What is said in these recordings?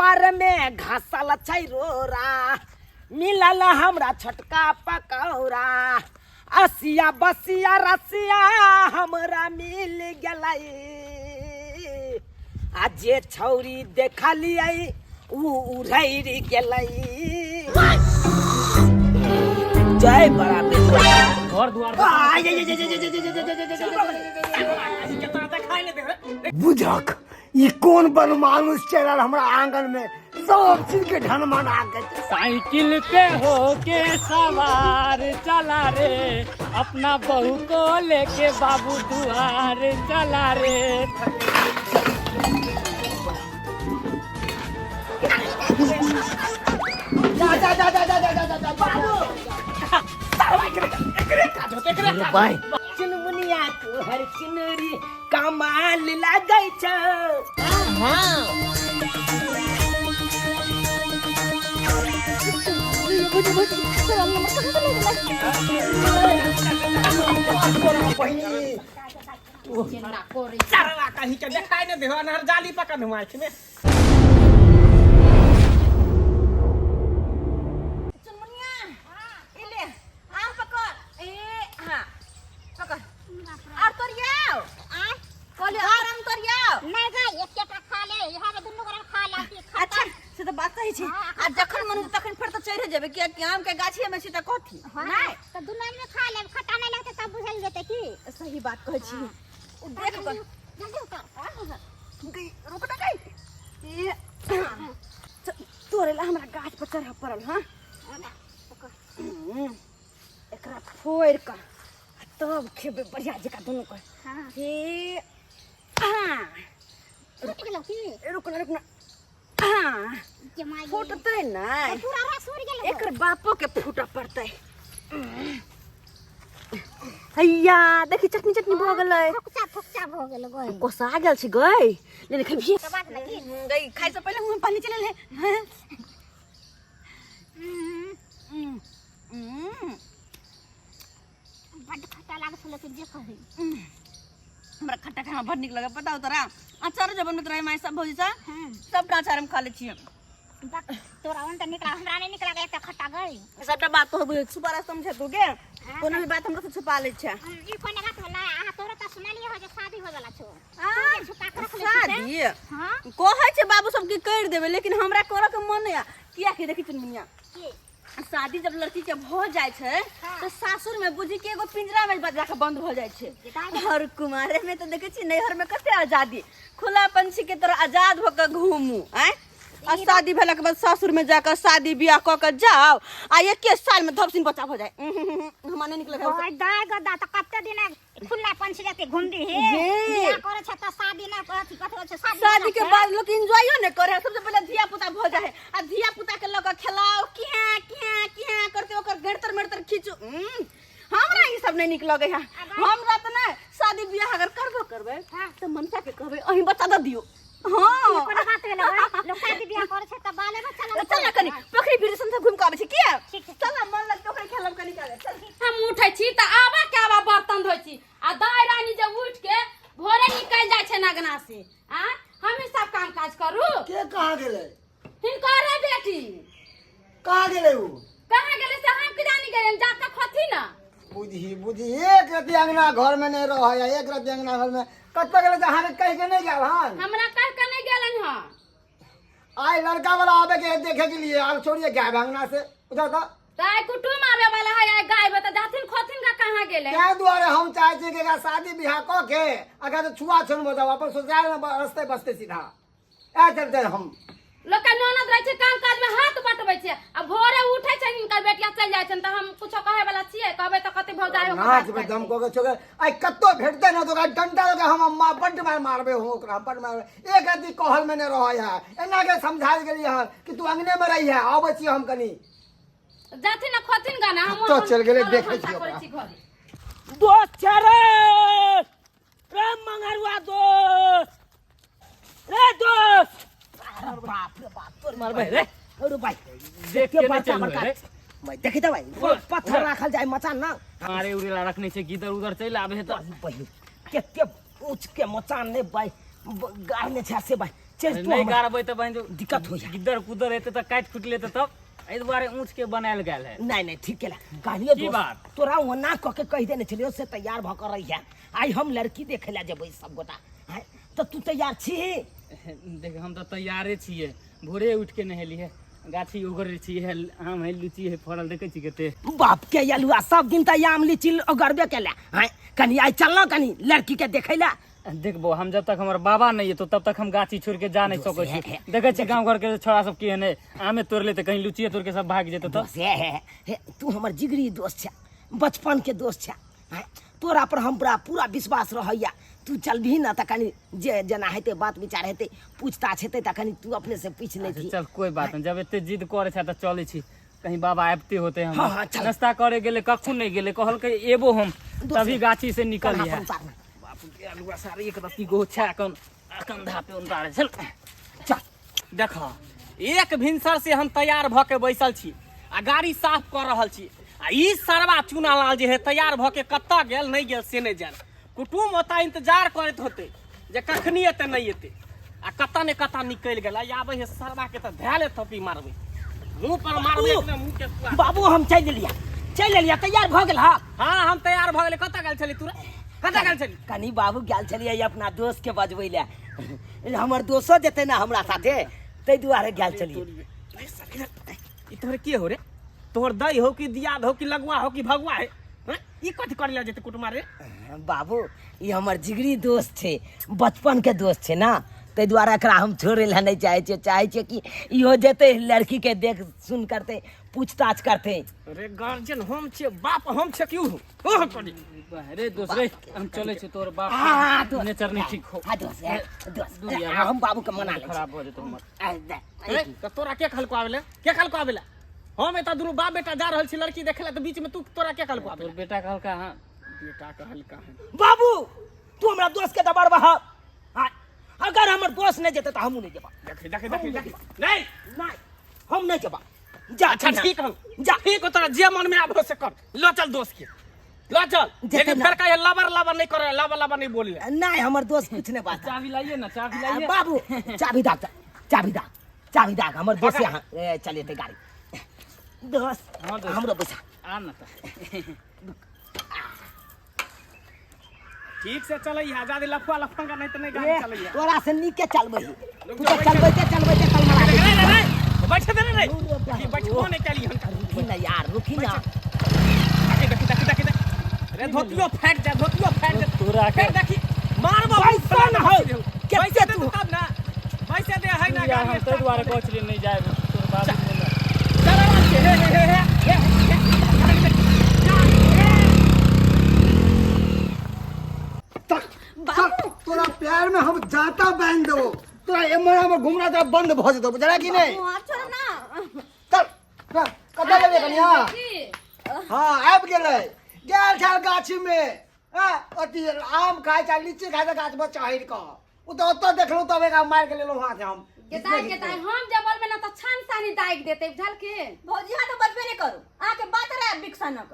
कमर में घसल छै रोरा, मिलल हमरा छोटका पकौड़ा। असिया बसिया रसिया हमरा मिल गेलै, आ जे छौरी देखलियै उ उड़ैर गेलै। जय बड़ा बेटा घर दुआर बुझक ई कोन बनमानुष चलि आयल हमरा आंगन में, सब चीज के ढनमना के। साइकिल पे होके सवार चला रे, अपना बहू को लेके बाबू दुआर चला रे। जा जा जा जा जा जा जा जा बाबू भाई चुनमुनिया तोहर चुनरी कमाल लागै छौ। चरवा कहीं के देखाई नहीं देहो, अनहर जाली पकड़ हुआ में। चुनमुनिया, ई ले आम पकड़। ए हां, पकड़ और तोरियाओ। आ कहलियो और आम तोरियाओ। नहीं गई, एक एकटा खा ले, यहाँ के दुनू गोरा खा ले कि खत्म। अच्छा से तऽ बात सही छै। आ जखन मन होतै तखन फेर तऽ चढ़ि जेबै, कियाकि आम के गाछिए में छै तऽ कथी। हाँ, नहि तऽ दुनू आदमी खा लेब, खट्टा नहीं लगतै तब बुझल जेतै की। सही बात कहै छी। ओ देख कऽ जल्दी उतर। गई, रुक ना गई। ए, तोरे ला हमरा गाछ पर चढ़ऽ पड़ल। हाँ, एकरा फोड़ि कऽ आ तब खेबै बढ़िया जकाँ दुनू के। हाँ। हे हाँ। फूटि गेलौ की? ए, रुक ना, रुक ना। हाँ। जमाई। फूटतै नहि। पूरा रस उड़ि गेलौ। एकर बापो के फूटऽ पड़तै। हैया देखी, चटनी चटनी भऽ गेलै। थोकचा थोकचा भऽ गेल गई। कोसा गेल छै गई, लेने खेबही। तो बात लगी गई, खाइ से पहिले मुँह में पानी चलल है। बड्ड खट्टा लागै छलै कि जे कही। हमरा खट्टा खाना बड़ नीक लगे, पता हो तोरा? अचार जब बनबैत रहे माय सब, भौजी सब, सबटा अचार हम खा लै छियै। बक, तोरा ओहन तऽ नीक लाग, हमरा नहि नीक लागै एते खट्टा गई। सबटा बात तो बुझै छुपा रास्ता छै तू के, कोनो भी बात हमरा से छुपा लै छै। ई कोन बात भेलै? अहाँ तोरा तऽ सुनलियै हो जे शादी होय वाला छौ। आ, तू जे छुपा के रखले छी से? शादी? हाँ। कहै छै बाबू सब कि करि देबै, लेकिन हमरा करऽ के मन नहि। कियाकि देखी चुनमुनिया, की? शादी जब लड़की के भ जाय छै तो सासुर में बुझी के एगो पिंजरा में जाके बंद हो जाय छै। और कुमारे में तो देखे छी नैहर में कते आजादी, खुला पंछी के तरह आजाद होकर घूमू। आय, आ शादी भेला के बाद सासुर में जाकर शादी बियाह क के जाओ आ एके साल में धपसिन बच्चा हो जाए, हमरा नहीं निकले। ओए दाय गदा, तऽ कते दिन खुला पंछी जते घुमबी हे? हे। बियाह करे छै तऽ शादी ना अथी कथी होइ छै, शादी शादी के छै। बाद लोग एंजॉयो नहीं करे है। सबसे पहले धिया पुता भ जाए आ धिया पुता के लग खेलाओ, किहा किहा किहा करते, ओकर गेड़तर मेड़तर खींचू। हमरा ई सब नहीं निक लगे है। हमरा तो नहीं, शादी बियाह अगर करबो करबे तो मनसा के कहबे अहीं बच्चा दऽ दियो। हाँ। ई कोनो बात भेलै भाई? लोग शादी बियाह करे छै तऽ बाले बच्चा लग। चल ना, कनी पोखरी भीड़ से घूम के आबै छी किया। ठीक छै। चल ना, मन लगतै ओकरे खेलब कनी काल, चल। हम उठै छी तऽ आबा के आबा बर्तन धोइ छी, आ दाइ रानी जे उठ के भोरे निकलि जाइ छै नगना से, आ हमही सब काम काज करू। के कहाँ गेलै? हिनकरे बेटी। कहाँ गेलै उ? कहाँ गेलै से हम की जानी गेलै, जाके खोथी ना। बुझी बुझी, एक रति अंगना घर में नहीं रहे है, एक रति अंगना घर में कतऽ गेलै तऽ अहाँके कहि के नहीं गेल हन? हमरा कह के नहीं गेलन हन। आइ लड़का वाला आबे के है देखे के लिए, आब छोड़िए गायब अंगना से उधर तऽ। तऽ आइ कुटुम आबे वाला है, आइ गायब है, तऽ जाथिन खोथिन का कहाँ गेलै। ताहि दुआरे हम चाहे छियै कि एकरा शादी बियाह कऽ के अगर छुआ छून भऽ जाओ, अपन ससुराल में रस्ते बसते सीधा ए चलते हम। लोक के ननद रहै छै, काम काज में हाथ बटबै छै, आ भोरे उठै छै हिनकर बेटिया चलि जाइ छनि तऽ हम कुछो कहै वाला छियै? कहबै तऽ कते भौजाइ ओकर नाच बात में दम करतै। कऽ के छोड़े, आइ कतौ भेटतै ना तऽ ओकरा डंडा लऽ के हम अम्मा बड्ड मार मारबै हो ओकरा, बड्ड मारबै। एक आदमी कहल में नहि रहै है, एना के समझायल गेलियै हन कि तू अंगने में रही है, आबै छी हम कनी। जाथिन ना खोथिन गाना हम कतऽ चलि गेलै, अपन देखै भनसा छियै करै ओकरा। छी घरे। दोस्त छै रे, रे मंगरुआ दोस्त रे दोस्त। अरे बाप रे बाप, तोर मारबै रे। अरे भाई, देख के बड़का नहि चलबै बड़का रे। भाई, देखी तऽ भाई, पत्थर राखल जाय मचान ना। मारे उरे ला रखने छै, गिदर उधर चलि आबे है तऽ। बहिन, कते ऊंच के मचान ने भाई, गाड़ने छै से भाई। चल अरे तू नहीं हमरा- गाड़बै तऽ बहिन जो दिक्कत हो जाए। गिद्दर कुदर हेतै तऽ काटि खुटि लेतै तब एहि दुआरे ऊँच के बनायल गेल है। नहीं नहीं, ठीक केला कहलियो की दोस्त, बात? तोरा ओना कह के कहि देने छलियो से तैयार भऽ कऽ रहिया, आइ हम लड़की देखे ला जेबै सब गोटा। आँय, तऽ तू तैयार छी? देख, हम तऽ तैयारे छियै, भोरे उठि के नहेलियै, गाछी ओगरै छियै, आम है लीची है फड़ल, देखै छी कते। बाप के अलुआ, सब दिन तऽ आम लीची ओगरबे केला। आँय, कनि आइ चलना कनि लड़की के देखै ला। देखबो, हम जब तक हमर बाबा नहीं एतो तब तक हम गाछी छोड़ के जा नहीं सकै छी। देखै छी गाँव घर के छोड़ा सब केहन है, आमे तोड़ लेते कहीं लुचिए तोड़ के सब भाग जेतै तब। दोस्त, हे, हे, हे, तू हमर जिगरी दोस्त छे, बचपन के दोस्त छे। आँय, तोरा पर हमरा पूरा विश्वास रहैया। तू चलबही ना तऽ कनि जे जेना हेतै बात विचार हेतै, पूछताछ हेतै, तऽ कनि तू अपने से पूछि अच्छा, लेबही। चल कोई बात नहीं, जब एते जिद करे छै तऽ चलै छी, कहीं बाबा आबिते होते। हम हाँ, हाँ, चल। नाश्ता करे गेले, कखू नहीं गेले, कहलकै एबो हम दोस्त, तभी गाछी से निकल कन्हा पर है। उतारना। बापू के अलुआ सारे एक रत्ती गो छै कन कंधा पे उतारे चल। चल। देख, एक भिनसर से हम तैयार भऽ के बैसल छी आ गाड़ी साफ कऽ रहल छी, आ ई सरवा चूनालाल जे है तैयार भऽ के कतऽ गेल नहि गेल से नहि जान। कुटुम ओतऽ इंतजार करैत होतै जे कखनी एतै नहि एतै, आ कतऽ ने कतऽ निकलि गेल। आ आबै है सरवा के तऽ धए ले थपी मारबै, मुँह पर मारबै एकदम मुँह के सुआ। बाबू, हम चलि एलियै, चलि एलियै, तैयार भऽ गेल? हाँ हाँ, हम तैयार भऽ गेलै। कतऽ गेल छली तू रे? कतऽ गेल छली? कनि बाबू गेल छलियै अपना दोस्त के बजबै लए, हमर दोस्तो जेतै ने हमरा साथे, ताहि दुआरे गेल छलियै। ई तोहर के हो रे? तोहर दई हो कि दियाद हो कि लगुआ हो कि भगुआ है? हैं? ई कथी करे ला जेते कुटुमा रे? बाबू, ई हमर जिगरी दोस्त छै, बचपन के दोस्त छै ना, ताहि दुआरे एकरा हम छोड़ै लए नहि चाहै छियै। चाहै छियै कि इहो जेतै लड़की के देख सुन करतै, पूछताछ करतै। रे गार्जियन हम छियै, बाप हम छियै कि उ हो करी? रे दोस्त रे, हम चलै छी, तोर बाप हाँ, दोस्त। नेचर नहीं ठीक हो। हाँ दोस्त, हे, दोस्त। दूर यार। हम बाबू के मना लै छी। खराब भऽ जेतौ हमर। आ, दे, रे तऽ तोरा के कहलको आबे? के कहलको आबे? हम एतऽ दुनू बाप बेटा जा रहल छी लड़की देखे ला, तऽ बीच में तू तोरा के कहलको आबे? तोर बेटा कहलका। हाँ, बेटा कहलका है। बाबू, तू हमरा दोस्त के दबड़बह? हाँ, अगर हमर दोस्त नहि जेतै तऽ हमहूँ नहि जेबा। देखी देखी देखी देखी, नहीं। नहीं, हम नहीं जेबा, जा। अच्छा तू। ठीक हो। जा। ठीक हो, तोरा जे मन में आबो से कर। लो चल, दोस्त के लो चल। जेतै लेकिन ना। फिर कहे लबर लबर नहीं करे, लबर लबर नहीं बोली। नहीं, हमर दोस्त कुछ नहीं बात। चाबी लाइए ना, चाबी लाइए। बाबू, चाबी दाग, चाबी दाग, चाबी दाग, हमर दोस्त यहाँ ए, चलेतै गाड़ी दोस्त। हाँ, दोस्त। हमरो पैसा आ ना तऽ। ठीक से चलै है, ज्यादा लफुआ लफंगा नहीं तो नहीं गाड़ी ए, चलै है। तोरा से नीक के चलबै, तू तऽ चलबैते चलबैते कलमरा। रे रे रे, बैठ दे रे रे, ई बैठबो नहीं कैली हन। रुकी ना यार, रुकी ना। देखी देखी देखी देखी देखी रे, धोतियो फाटि जा, धोतियो फाटि जा। तोरा के फिर देखी मारबो। पैसा न हो, केते पैसा दे तू? तब ना, पैसा दे है ना। यार, गाड़ी हम ताहि दुआरे कहै छलियै नहि जायब, तोर बाबू बोलल। चल आराम से, हे हे हे हे हे हे। चल, तोरा प्यार में हम जाता बांध देबो, तोरा एम्हर हमर घुमना तोरा बंद भऽ जेतौ, बुझला कि नहि? वहाँ छोड़ ना। चल चल, कतऽ जेबै कनिया? की? हाँ, आबि गेलै। गेल छल गाछी में, हँ, अथी आम खाइ छै, लीची खाइ छै, गाछ पर चढ़ि कऽ। ओ तऽ ओतऽ देखलहुँ तब एकरा मारि के लेलहुँ हाथ हम। गेताय गेताय, हम जे बोलबै ना तऽ छान सानी दागि देतै, बुझल की? भौजी, अहाँ तऽ बजबे नहि करू, अहाँके बात रहे बिकसनक।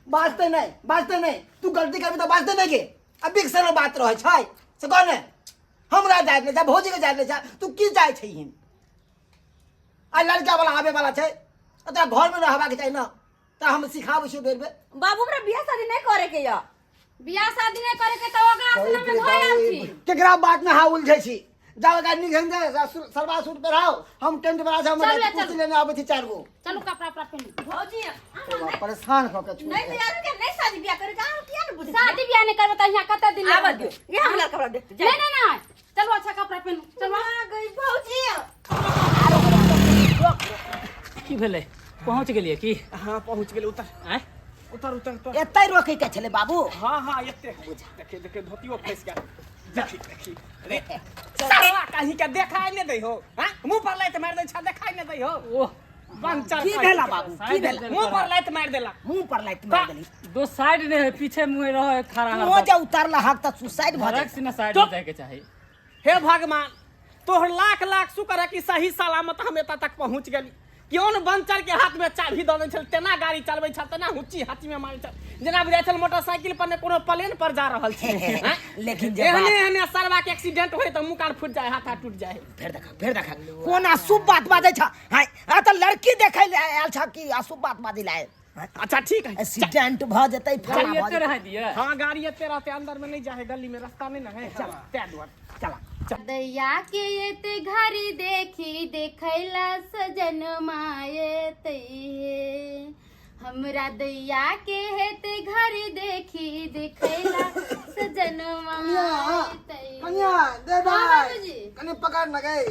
बाजतै नहि, बाजतै नहि। तू गलती करबी तऽ बाजतै नहि के? आ बिकसलो बात रहै छै से कह ने। हमरा जाइत नहि छै, भौजीके जाइत नहि छै, तू की जाइ छहिन? आ लड़का वाला आबे वाला छै, आ तोरा घरमे रहबाक चाही ने, तऽ हम सिखाबै छियौ बेर बेर। बाबू, हमरा बियाह शादी नहि करे के यऽ। बियाह शादी नहि करे के तऽ ओकरा आसना में धोइ आलथिन। केकरा बात में हाँ उलझै छी? जाओ, एकरा नीक ढंग से सलवार सूट पहिराओ, हम टेंट वाला से हम चलू, चलू। कुर्सी लेने आबै छी चारि गो। चलू, कपड़ा उपड़ा पहिनू। भौजी, अहाँ परेशान कऽ के छोड़ि नहि तैयार होके नहि शादी बियाह करे के, अहाँ किया ने बुझै छियै? शादी बियाह नहि करबै तऽ यहाँ कते दिन आबऽ दियौ, ये हमरा कपड़ा देखते नहीं नहीं नहीं, चलू, अच्छा कपड़ा पहिनू, चलू। आ गई भौजी। की भेलै, पहुँच गेलियै की? हाँ, पहुँच गेलै, उतर। आँय? उतर उतर उतर। एतै रोकै के छलै बाबू। हाँ हाँ, एते देखे देखे, धोतियो फंस गेल। देखी देखी रे सरवा, कहीं के देखाई नहीं दै हो। हाँ, मुंह पर लात मार दै छा, देखाई नहीं दै हो। ओह। बंचर। की भेला बाबू, की भेला? मुंह पर लात मार देला। मुंह पर लाइत मारि देली। दो साइड नहीं है, पीछे मुँह रहे खड़ा। तू जे उतारला हक तऽ सुसाइड भऽ सड़क जाइ। से ना साइड चुप। में जाके चाही। हे भगवान, तोहर लाख लाख शुक्र है कि सही सलामत हम एतऽ तक पहुंच गेली। केओन बंचर के हाथ में चाबी दऽ देने छल तेना गाड़ी चलबै छल तेना हुच्ची हाथी में मारै छल जेना बुझाइ छल मोटरसाइकिल पर ने कोनो प्लेन पर जा रहल छै हैं? लेकिन जे एहने बात एहने सरवा के एक्सीडेंट होय तऽ मुँह कान फूटि जाय हाथ हाथ टूटि जाय फेर देखा फेर देखा कोन अशुभ बात बाजै छ हाय आ तऽ लड़की देखै ले आयल छ कि अशुभ बात बाजै ले आयल हैं? अच्छा ठीक है एक्सीडेंट भऽ जेतै फलाना गाड़ी भऽ एते जेतै रहै दियै हाँ गाड़ी एते रहते अंदर में नहीं जाए गली में रास्ता नहीं ना है चल तै दुआरे चला दैया के एते घड़ी देखी देखैला सजन मायते हे हमरा दैया के हेते घड़ी देखी देखैला सजन मायते कनिया दे हाँ, दाई बाबूजी। कनि पकड़ न गई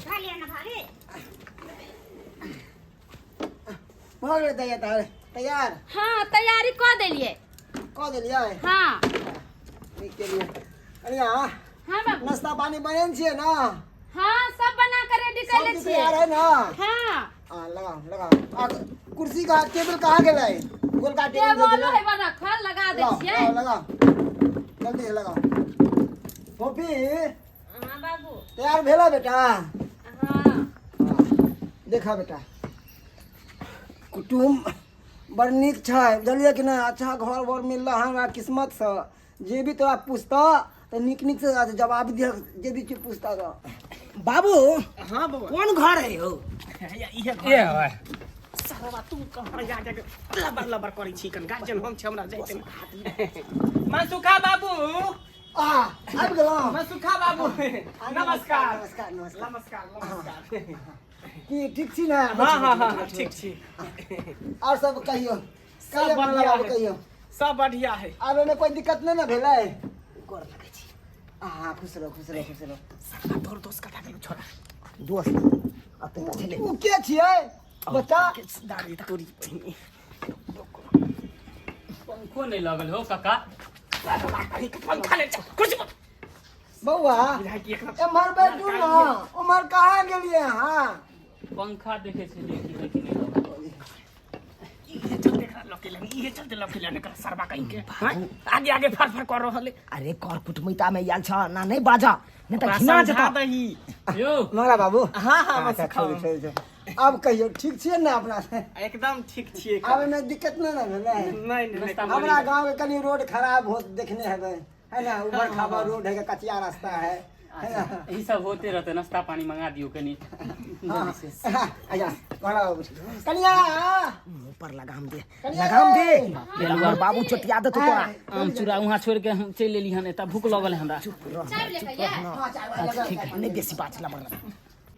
खा लिअ ने भाभी भऽ गेलै तैयार तैयार तैयार हाँ तैयारी कऽ देलियै कऽ देलियै हाँ नीक केलियै कनिया हाँ बाबू नाश्ता पानी बनेने छियै ने हाँ सब बना के रेडी सब कैले किछु छियै तैयार है ना हाँ हाँ लगाओ लगाओ आ कुर्सी का टेबल कहाँ गेलै गोलका टेबल दे टेबलो देबै। है बा रखल लगा दै लगाओ छियै लगाओ लगाओ जल्दी से लगाओ फोफी हाँ बाबू तैयार भेला बेटा हाँ हाँ, देखा बेटा कुटुम बड़ नीक छै बुझलियै कि नहि अच्छा घर वर मिलल हमरा किस्मतसँ जे भी तोरा पूछतऽ तऽ नीक नीक से जवाब दिह जे भी चीज पूछतऽ तऽ बाबू हाँ बउआ कोन घर है हो हैया इहे घर ए होय सरवा तू कहाँ जा जाके लबर लबर करै छी कन गार्जियन हम छी हमरा जाइते मनसुखा बाबू आ आबि गेलहुँ मनसुखा बाबू नमस्कार नमस्कार नमस्कार नमस्कार नमस्कार की ठीक छी ने हाँ हाँ हाँ हाँ, ठीक छी आओर सब कहियौ सब कहियौ बढ़िया बाबू है कहियौ सब बढ़िया है आब एहिमे कोइ दिक्कत नहि ने भेलै गोर लगै छी हाँ खुश रहो खुश रहो खुश रहो सरवा तोर दोस्त कथा गेलौ छोरा दोस्त अतै छलै उ के छियै बच्चा दाढ़ी तोरी बहिनी पंखो नहि लगल हो काका पंखा ले चल कुर्सी पर बौआ बुझाइ कि एकरा एम्हर बैठू ने उम्हर कहाँ गेलियै अहाँ पंखा देखै छलियै कि है कि नहि लगल इहे चलते एकरा लके लेने इहे चलते लके लेने एकरा सरवा कहीं के हैं? आगे आगे फर फर कर रहल है अरे कर कुटमैता में आयल छ ना नहीं बाजा नहीं तऽ ओकरा घिना समझा जेतऽ दही यौ मंगला बाबू हाँ हाँ अच्छा, मसुखा छोड़ू, छोड़ू, छोड़ू। आब कहियौ ठीक छियै ने अपना से एकदम ठीक छियै आब एहिमे दिक्कत नहि ने भेलै नहीं नहीं नाश्ता हमरा गाँव के कनि रोड खराब हो देखने हेबै है ना उबर खाबर रोड है कचिया रास्ता है है ना ई सब होते रहते नाश्ता पानी मंगा दियौ कनी हाँ, हाँ, अच्छा मंगला बाबू कनिया मुंह पर लगाम दे कनिया लगाम दे रे। हमर बाबू चोटिया देतो तोरा आम चूड़ा वहाँ छोड़ के हम चलि एली हन एतऽ भूख लगल है हमरा चाय लेके आइए हाँ, चाय वाय लगा, ठीक है नहीं बेसी बात लबर लबर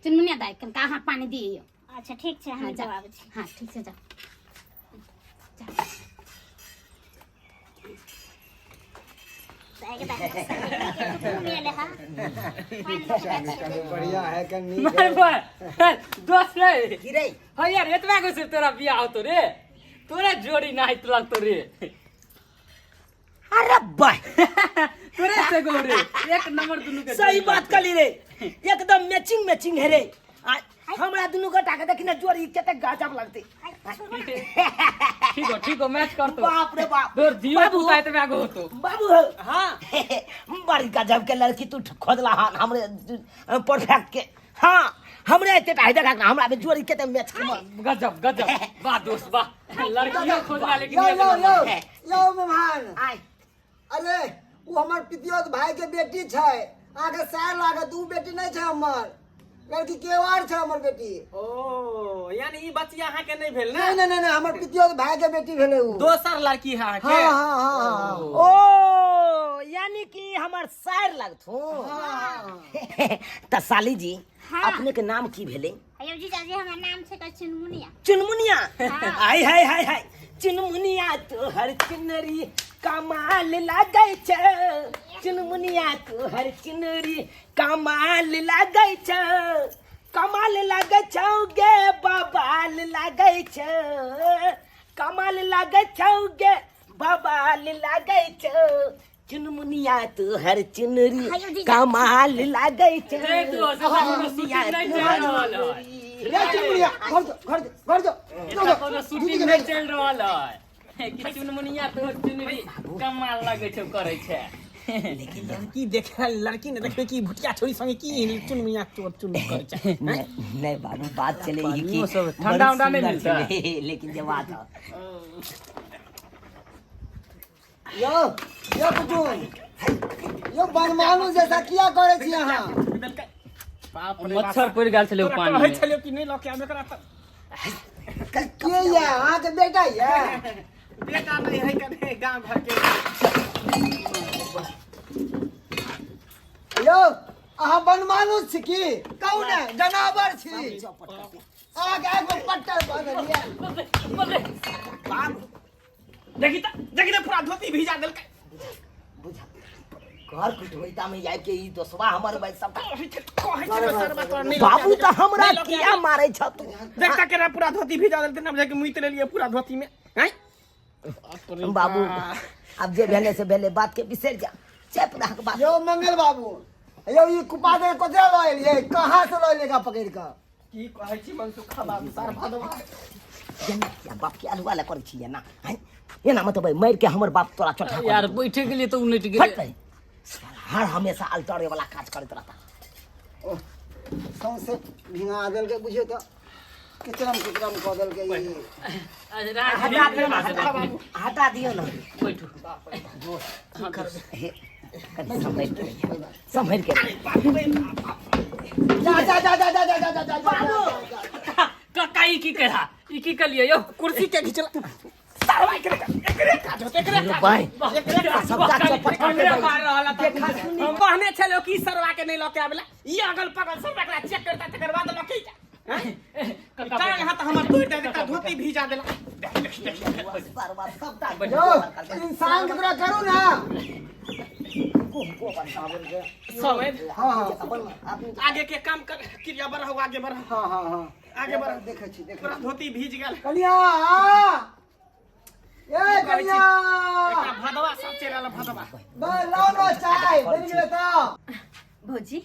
चुनमुनिया दाइ कनिका अहाँ पानी दियौ अच्छा ठीक छै हाँ हम जा आबै छी हाँ ठीक छै जाओ बढ़िया है कनी मार पर दोस्त रे की रे हाँ यार एतबा को सिर्फ तोरा बियाह होतो रे तोरा जोड़ी नाही लगतो रे अरे बाय तोरे से गो रे एक नंबर दुनू के सही बात कली रे एकदम मैचिंग मैचिंग है रे आ, हमरा दुनू गोटा के देखी ना जोड़ी कते गजब लगते ठीक हो ठीक हो मैच कर तो बाप रे बाप तोर जियो बाबू। पुता एतबा गो होतो बाबू हो हाँ बड़ी गजब के लड़की तू खोजला हन हमरे परफेक्ट के हाँ हमरे एते टा देखा ना हमरा में जोड़ी कते मैच के गजब गजब वाह दोस्त वाह लड़कियों खोजला लेकिन यो एक यो यो नंबर। यो मेहमान आय अरे ओ हमर पितियौत भाई के बेटी छै अहाँके सार लागत ओ बेटी नहि छै हमर लड़की केवार छै हमर बेटी ओ यानी ई बचिया अहाँके नहि भेल ने नहि नहि नहि नहि, हमर पितियौत भाई के बेटी भेलै ओ दोसर लड़की है अहाँके हाँ हाँ हाँ हाँ ओ यानी कि हमर सार लगथो त साली जी हाँ। अपने के नाम की भेलै अयो जीजाजी हमर नाम छै का चुनमुनिया चुनमुनिया हाय हाय हाय हाय चुनमुनिया तोहर चुनरी कमाल लागै छै चुनमुनिया तोहर चुनरी कमाल लागै छै कमाल लागै छौ गे बबाल लागै छै कमाल लागै छौ गे बबाल लागै छौ चुनमुनिया तोहर चुनरी कमाल लागै छै रे दोस्त, एतऽ कोनो शूटिंग नहि चलि रहल है। रे चुनमुनिया घर जो घर जो घर जो एतऽ कोनो शूटिंग नहि चलि रहल है कि चुनमुनिया तोहर चुनरी कमाल लगै छौ करै छै लेकिन लड़की देखे लड़की ने देखबे कि भुटिया छोरी संगे की चुन मियाँ चोर चुन कर छै नहीं नहीं बाबू बात चले ई कि पानियो सब ठंडा बड़ी उंडा नहीं सुंदर मिलता। छलै, लेकिन जे बात ह यौ यौ कुटुम यौ बनमानु जैसा किया करै छी अहाँ बाप रे मच्छर पड़ि गेल छलै ओ तोरा पानि कहै मे छलियौ कि नहि लऽ के आब एकरा तऽ के ये अहाँके बेटा ये बेटा नहि है कने गाँव घर के यौ अहाँ बनमानुष छी की कहू ने जनावर छी अहाँके आगू पट्टर बान्हल ये देखी तऽ देखी तऽ पूरा धोती भिजा देलकै बुझा घर कुटबैता में आबि के ई दोसवा हमर भाई सबटा कहै छै कहै छै सरबा तोरा नहि बाबू तऽ हमरा नहि लऽ के किया मारै छ तू देख तऽ केना पूरा धोती भिजा देलकै ना बुझाय कि मुइत लेलियै पूरा धोती में हैं बाबू आब जे भेलै से भेलै बात के बिसरि जा चुप रह के बात यौ मंगल बाबू यौ ई कुपा दे कतऽ लऽ एलियै कहाँ से लऽ एलियै एकरा पकड़ि कऽ की कहै छी मनसुखा बाबू सार भदवा एना किया बाप के अलुआ लए करै छी एना हैं एना मतलब मारि के हमर बाप तोरा चोटा यार बैठे के लिए तो उनटि फट गेलै रही हर हमेशा अल्टरे वाला काज करैत रहता ओह, सौंसे भिंगा देलकै बुझियौ तऽ किचरम किचरम कऽ देलकै ई हटा दियौ ना हटा दियौ ना बैठू हे कनि सम्हरि के रहियै, सम्हरि के रहियै। जा जा जा जा जा जा जा जा जा जा काका ई की करा ई की कलियै यौ कुर्सी के घिचला सारवा एकरे एकरे काज होते एकरे काज बाय एकरे काज सबटा चौपट कर हमरे देबै। मार रहल देखा सुनी हम कहने छलो कि सरवा के नहीं लके आबेला ई अगल पगल सब एकरा चेक करता तकर बाद लके जा काका टांग हाथ हमर तोड़ दे एकरा धोती भिजा देला देख देख देख सरवा सबटा यौ इंसान के तरह करू ना समय हाँ हाँ आगे के काम कर क्रिया बढ़ाओ आगे बढ़ाओ हाँ हाँ हाँ आगे बढ़ देखै छी देखै पूरा धोती भीज गेल कनिया ए कनिया एकरा भदवा सब चलि आयल भदवा बा लाओ ना चाय बनि गेलै तऽ भौजी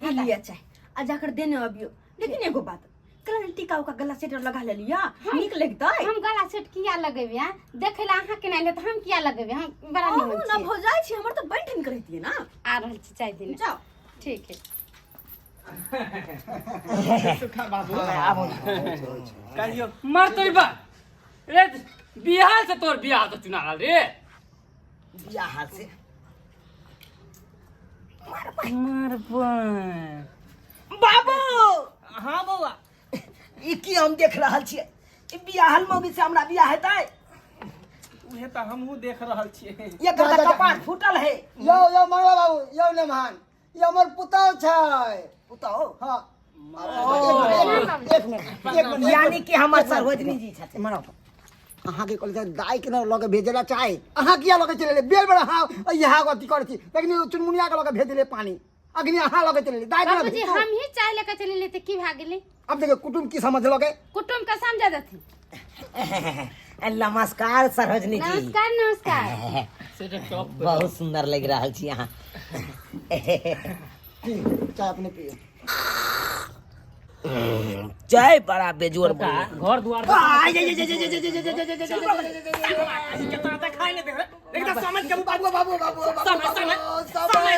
ई लिअ चाय आ जाकर देने अबियो लेकिन एगो बात कल टीका उका गला सेटर लगा लेलिया नीक लगतै हम गला सेट किया लगेबे हैं देखे ला अहाँ के नहीं तऽ हम किया लगेबे हम बड़ा अहूँ निमन ना छी भौजाइ छी हमर तऽ बनि ठनि करैतियै ना आ रहल छी चाय देने जाओ ठीक है सुखा बाबू कहियो मर तोरी बा रे बिहार से तोर बियाह तो चुना रहल रे बियाह से मर बाबू हाँ बौआ ई की हम देख रहल छियै ई बियाहल मौगी से हमरा बियाह हेतै उहे तऽ हमहूँ देख रहल छियै एकर तऽ कपार फूटल है यौ यौ मंगला बाबू यौ नमहान ई हमर पुतहु छै पुतहु हाँ एक मिनट एक मिनट एक मिनट यानी कि हमर सरोजनी जी छथिन मराउ अहाँके कहलियै दाइ के लऽ के भेजला चाहे अहाँ किया लऽ के चलि एलियै बेर बेर अहाँ इएह अथी करै छी लेकिन ओ चुनमुनिया के लऽ के भेज देलियै पानी अग्नि अहाँ लऽ के चलि एलियै दाइ के बाबूजी हम ही चाय लेके चलि एलियै तऽ की भए गेलै अब देखियौ कुटुम्ब की समझलकै कुटुम्ब के समझा देथिन नमस्कार सरोजनी जी नमस्कार नमस्कार बहुत सुंदर लग रहल छी अहाँ चाय अपने पियो चाय बड़ा बेजोड़ बनल। घर द्वार केतना देखाइ नहि देख एकदम समझ के बाबू बाबू बाबू समय, समय, समय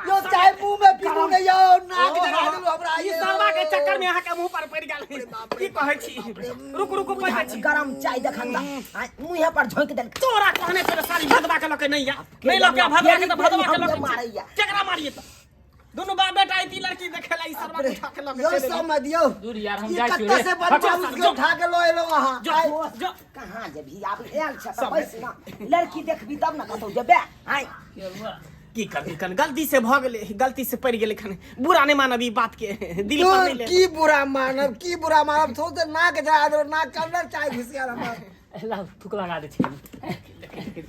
यो चाय मुंह में पीबू नहीं यो नाक जरा देलू हमरा ई सरवा के चक्कर में अहाँ के मुंह पर पड़ि गेल की कहै छी रुक रुक पड़ै छी गरम चाय देखन मुँहे पर झोंकि देल तोरा कहने छले साली भदवा के लके नहीं आ नहीं लके आ, भदवा के तऽ भदवा के लके मारैया। केकरा मारिए तऽ दुनू बाप बेटा ई लड़की देखे ला ई सरवा के उठा के लके यो चलि गेल। समझ यो दूर यार हम ई जाइ छियौ कत्ता रे से बच्चा उसके उठा के लो एलो अहाँ जो जो कहाँ जेबही आब आयल छ तऽ बैस ना लड़की देखबी तब ना कतौ जेबे आय की करबी कन गलती से भऽ गेलै गलती से पड़ि गेलै खने बुरा नहि मानब ई बात के दिल पर दूर नहि ले की बुरा मानब की बुरा मानब थोड़ नाक जरा दो नाक के अंदर चाय घुस गेल हमर ला थूक लगा दै छी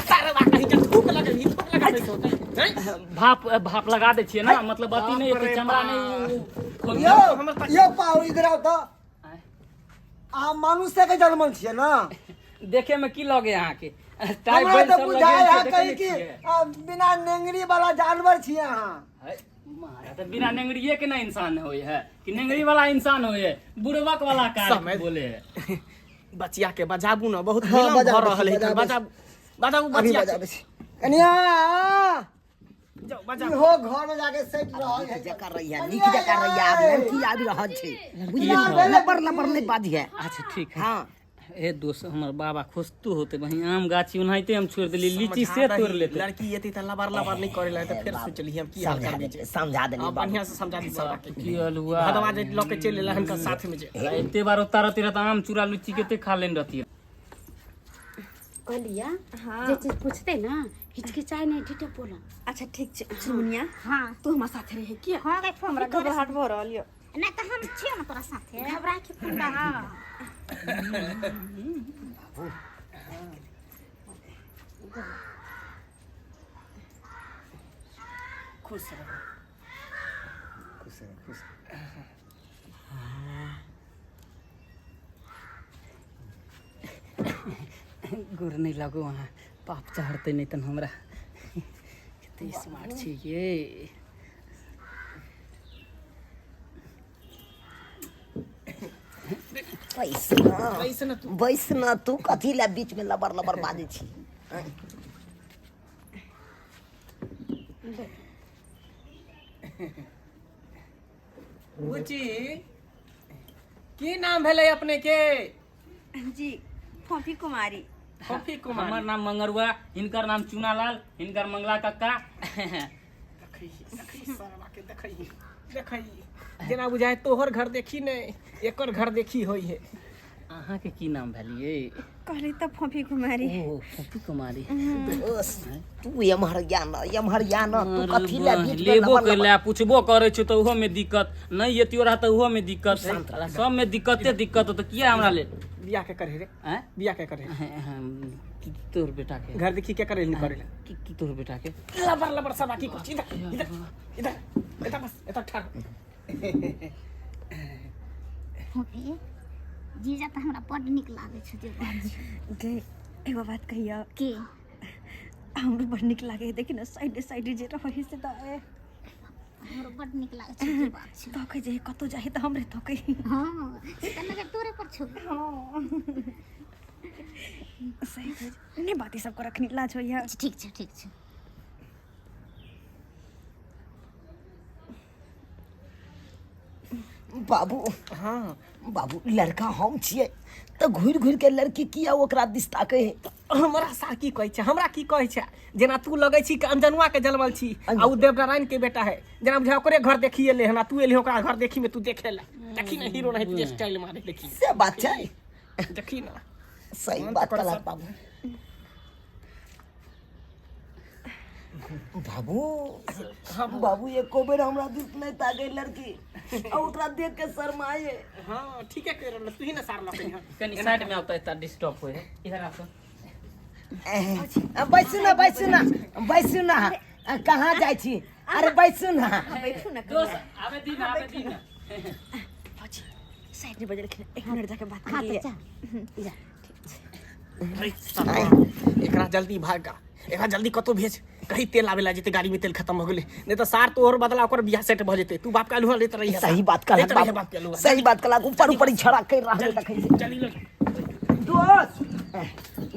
सरवा कहीं के थूक लगेबही थूक लगा दै छौ हैं? भाप भाप लगा दै छियै ना मतलब अथी नहि बाप रे हेतै चमड़ा नहि खोल यो हमर पा- यो पाउ इधर आओ तऽ अहाँ मनुष्य के जन्मल छियै ना देखे में की लगे अहाँके टाइ हमरा बैल तऽ सब बुझाय लगेल है छै, देखै कहीं नहि कि छियै? बिना नेंगरी वाला जानवर छियै अहाँ है, मारा तऽ बिना नेंगरिये के ना इंसान होय है कि नेंगरी वाला इंसान होय है बुड़बक वाला कार समझ- बोले है बचिया के बजाबू ना बहुत हाँ, विलम्ब भऽ बजाबै छी, रहल है बजाबै छी। बजाबू बजाबू अभी बचिया के। बजाबै छी कनिया जाओ बजाओ इहो घर में जाके सेट रहल नीक है जकाँ रहिया नीक जकाँ रहिया आब लड़की आबि रहल छै बुझलियै लबर लबर नहि बाजिहे अच्छा ठीक है हँ ए दोस्त हमर बाबा खुश तू होते बहिन आम गाछी ओनाहिते हम छोड़ देली लीची से तोड़ लेते लड़की एती त लबर लबर नहीं करे त फेर सोचली हम की हाल समझा करबी देली समझा देली हां बाबू बढ़िया से समझा दी सब के की हलुआ भदवा जे लके चलि एला हनका साथ में जे एते बार उतार तेरा त आम चूरा लीची केते खा लेन रहती कहलिया जे चीज पूछते ना हिचकिचाय नहीं ठीके बोला अच्छा ठीक छै चुनमुनिया हाँ तू हमरा साथे रहे किया हाँ गे हमरा घबराहट भऽ रहल यऽ नहीं तो हम छियो ना तोरा साथे घबरा के फुंडा हाँ खुश रह खुश रह खुश गोर नहीं लागो वहाँ पाप चढ़ते नहीं तन हमरा कते स्मार्ट छी ये बैस ना बैस ना तू बैस ना तू कथी ला बीच में लबर लबर बाजै छी बुची की नाम भेलै अपने के जी फोफी कुमारी कॉफी कुमार हमर नाम मंगरुआ हिनकर नाम चूनालाल हिनकर मंगला कक्का देखै देखै सरवा के देखै देखै जेना बुझाय तोहर घर देखी ने एकर घर देखी होई है अहाँ के की नाम भेल ये कहली तऽ फोफी कुमारी ओ फोफी कुमारी दोस तू एम्हर या न एम्हर या न तू कथी ला बीच में लेबो लबर कर लबर ले पूछबो करे छौ तऽ ओहो में दिक्कत नहीं एतियो रहा तऽ ओहो में दिक्कत सब में दिक्कते दिक्कत तऽ किया हमरा लेल बियाह के करे रे आँय? बियाह के करे तोर बेटा के घर देखी के करे नहीं करे तोर बेटा के लबर लबर सब की कुछ इधर इधर इधर इधर बस इधर ठाड़ फोफी जीजा तऽ हमरा बड्ड नीक लागै छै जे बात छै गे एगो बात कहियो की हमरो बड़ नीक लागे है देखी ने साइडे साइडे जे रहै से तऽ ए, हमरो बड्ड नीक लागै छै जे बात छै तकै जे कतौ जाइ तऽ हमरे तकै हँ से तऽ नजर तोरे पर छौ सही कहै छै। नहि बात ई सब कर अखनी लाज होइया अच्छा, ठीक छै ठीक छै बाबू हाँ बाबू लड़का हम छियै तऽ घुरि घुरि के लड़की किया ओकरा दिस ताकै है हमरा सार की कहै छै हमरा की कहै छै जेना तू लगै छी कि अंजनुआ के जन्मल छी आ उ देवनारायण के बेटा है जेना बुझा ओकरे घर देखी एले हन आ तू एली ओकरा घर देखी में तू देखे ला देखी ना हीरो नहीं जे स्टाइल मारे देखी से बात छै देखी ना सही बात कहलक बाबू बाबू बाबू एको बेर हमरा दिस नहि ताकै लड़की आ ओकरा देख के शर्माए हाँ ठीक है कह रहल तू ही ना सार लके हन कनी साइड में आता है डिस्टर्ब होए है इधर आ तो आ, बैसू ना बैसू ना बैसू ना आ, कहाँ जाइ छी अरे बैसू ना बैठू ना दोस्त आबे दिन आबे दिन भौजी साइड में बजल एक मिनट जाके बात हाँ कर तो लिए जा जा अरे साला, एकरा जल्दी भागा एकरा जल्दी कतौ भेज कहीं तेल आवे ला जेते गाड़ी में तेल खत्म हो गेलै नहीं तो सार तोहर बदला ओकर बियाह सेट भ जेते तू बाप के आलू लेत रही सही बात कहलक बाप के बाबू आलू सही बात कहलक ऊपर ऊपर ही छड़ा कर रहल तखन से चली लो दोस्त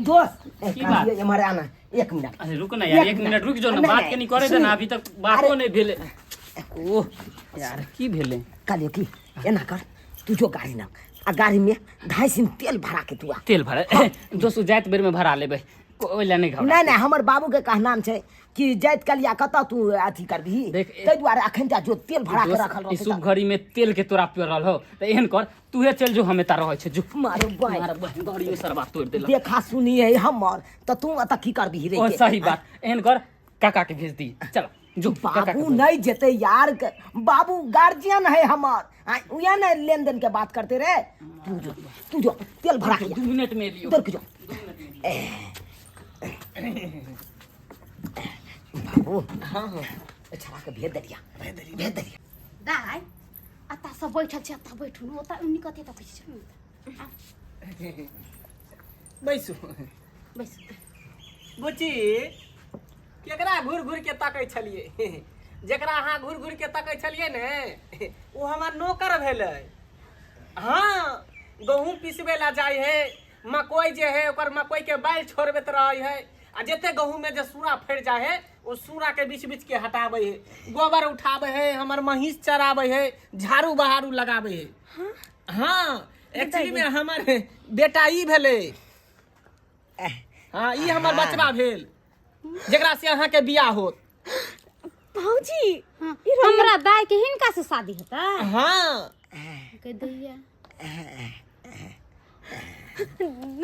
दोस्त की बात? ये हमारे आना एक मिनट अरे रुक ना यार एक मिनट रुक जो ना नहीं, बात नहीं, कनी करे दे सुन। ना अभी तक बातो अरे- नहीं भेले ओह यार की भेले कहलियो कि एना कर तू जो गाड़ी ना आ गाड़ी में ढाई सिन तेल भरा के तू आ तेल भरा दोस्त जाइत बेर में भरा लेबै ओहि लए नहि घबरा नहीं नहीं हमर बाबू के कहनाम छै कि जाइत कलिया कतऽ तू अथी करबिही देख, ताहि दुआरे अखन जा जो तेल भरा के दोस्त, रखल ई रहतै शुभ घड़ी में तेल के तोरा पेरल हो तऽ एहन कर तूहे चल जो हम एतऽ रहै छै जो मारो बाय। मारो बहिन गाड़ियो सरबा तोड़ि देलक देखा सुनी है हमर तऽ तू एतऽ की करबिही रे ओ के? सही बात एहन कर काका के भेज दी चल जो काका के बाबू भेज। नहीं जेते यार बाबू गार्जियन है हमर उया नहीं लेन देन के बात करते रे तू जो तू जो तेल भरा के 2 मिनट में लियो इधर के जो बाबू हाँ हाँ छड़ा के भेज दलिया भेज दलिया दाइ अता सब बैठल छै अता बैठू न ओता उन्नी कते तकै छै चलू न त। बैसू बैसू बुच्ची केकरा घूर घूर के तकै छलियै जेकरा अहाँ घूर घूर के तकै छलियै ने ओ हमर नौकर भेलै हाँ गहूँम पिसबै ला जाइ है मकई जे है ओकर मकई के बैल छोड़बैत रहै है आ जते गहूम में जे सूरा फड़ि जाइ है ओ सूरा के बीच बीच के हटाबै है, गोबर उठाबै है, हमर महींस चराबै है, झाड़ू बहारू लगाबै है। हाँ, एक्चुअली में हमर बेटा ई भेलै। हाँ, ई हमर बचबा भेल जेकरा से अहाँ के बियाह होत। भौजी, हाँ, हमरा दाई के हिनका से शादी हेतै? हाँ। के दैया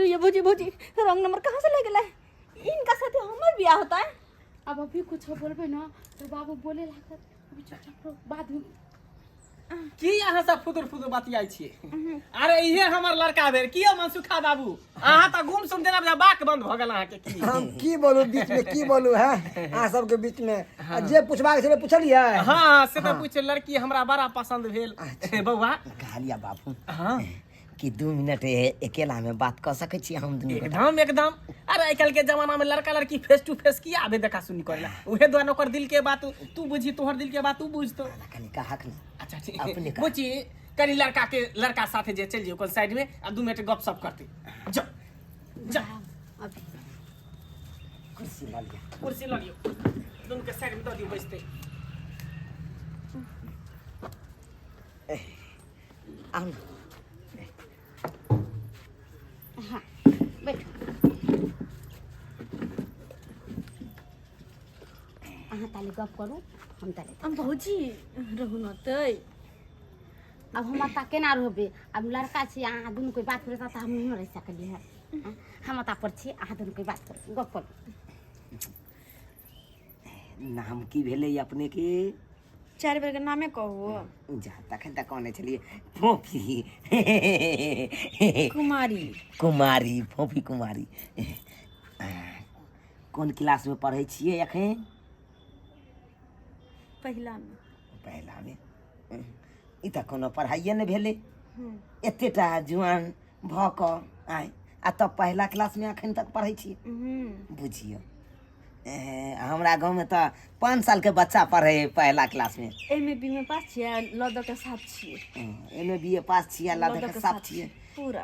ये भौजी, भौजी रंग नंबर कहाँ से ले गेलै? इनका साथे हमर बियाह होता है। अब अभी कुछ बोलबे ना तो बाबू बोले लागत, अभी चुपचाप रहो, बाद में। की अहाँ सब फुदुर फुदुर बतियाइ छियै? अरे इहे हमर लड़का भेल। की यौ मनसुखा बाबू, अहाँ तऽ गुम सुम जेना बुझा बाक बंद भऽ गेल अहाँके। की हम की बोलू, बीच में की बोलू है अहाँ सबके बीच में? आ जे पूछबाक छलै पुछलियै? हाँ, से तऽ पूछ। लड़की हमरा बड़ा पसंद भेल बौआ। कहलिया बाबू। हाँ। कि 2 मिनट अकेला में बात कऽ सकै छी हम दुनू गोटा? एकदम एकदम। अरे आइ काल्हि के जमाना में लड़का लड़की फेस टू फेस किया आबे देखा सुनी करेला? उहे दुआरे ओकर दिल के बात तू बुझी, तोहर दिल के बात तू बुझतो। कनी कहक ने। अच्छा ठीक। अपने कह। बुझी, कनी लड़का के लड़का साथे जे चलि जाओ साइड में आ 2 मिनट गप सप करते। जा जा। अभी कुर्सी लऽ लिअ। कुर्सी लऽ लियौ, दुनू के साइड में दऽ दियौ बैसते। आउ ने। हाँ, बैठो। अहाँ ताले गप करू, हम ताले। हम भौजी रहू न तै। अब हम अतः केना रहबै? अब लड़का छी, अहाँ दुनू कोई बात करता तऽ हम नहियो रहि सकलियै है। हम अतः पर छी, अहाँ दुनू कोई बात करू, गप करू। नाम की भेलै अपने के? 4 बेर के नामे कहू। जा, तखन तऽ कहने छलियै फोफी। कुमारी। कुमारी, फोफी कुमारी। कोन क्लास में पढ़ै छियै एखन? पहिला में। पहिला में? ई तऽ कोनो पढ़ाइए नहि भेलै। एतेटा जुआन भऽ कऽ आइ आ तब पहिला क्लासमे एखन तक पढ़ै छियै? बुझियौ, हमरा गाँवमे तऽ 5 सालके बच्चा पढ़ै हइ पहिला क्लासमे। एम ए बी में पास छियै, ल दऽ के साफ छियै। एम ए बी ए पास छियै, ल दऽ के साफ छियै पूरा।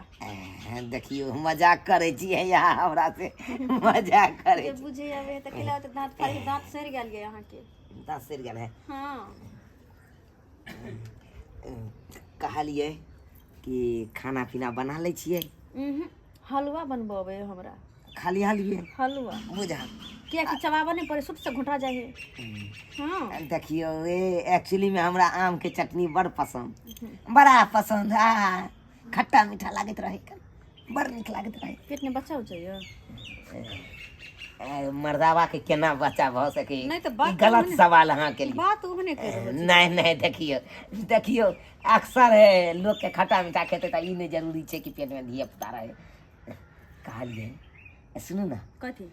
देखियौ, मजाक करै छियै यहाँ हमरा से, मजाक करै जे बुझे आबै तऽ केला तऽ दाँत फाड़ि दाँत सड़ि गेल ये अहाँके। दाँत सड़ि गेल है? हाँ। कहलियै कि खाना पीना बना लै छियै? हलवा बनबऽ हमरा। खाली हलवे? हलवा। बुझा कियाकि चबाबऽ नहि पड़े, सुट से घोटा जाइ है। हाँ। देखियौ, ए एक्चुअली में हमरा आम के चटनी बड़ पसंद, बड़ा पसंद। आ खट्टा मीठा लागैत रहे, बड़ नीक लागैत रहे। पेट में बच्चा उचैया? मर्दावा के केना बच्चा भऽ सकै? नहि तऽ बात ई गलत सवाल अहाँ के लिए। बात ओहने कहि रहल छी। नहीं नहीं, देखियौ देखियौ, अक्सर है लोग के खट्टा मीठा खेते तऽ ई नहि जरूरी छै कि पेट में धिया पुता रहे। कहलियै, सुनू ने। कथी?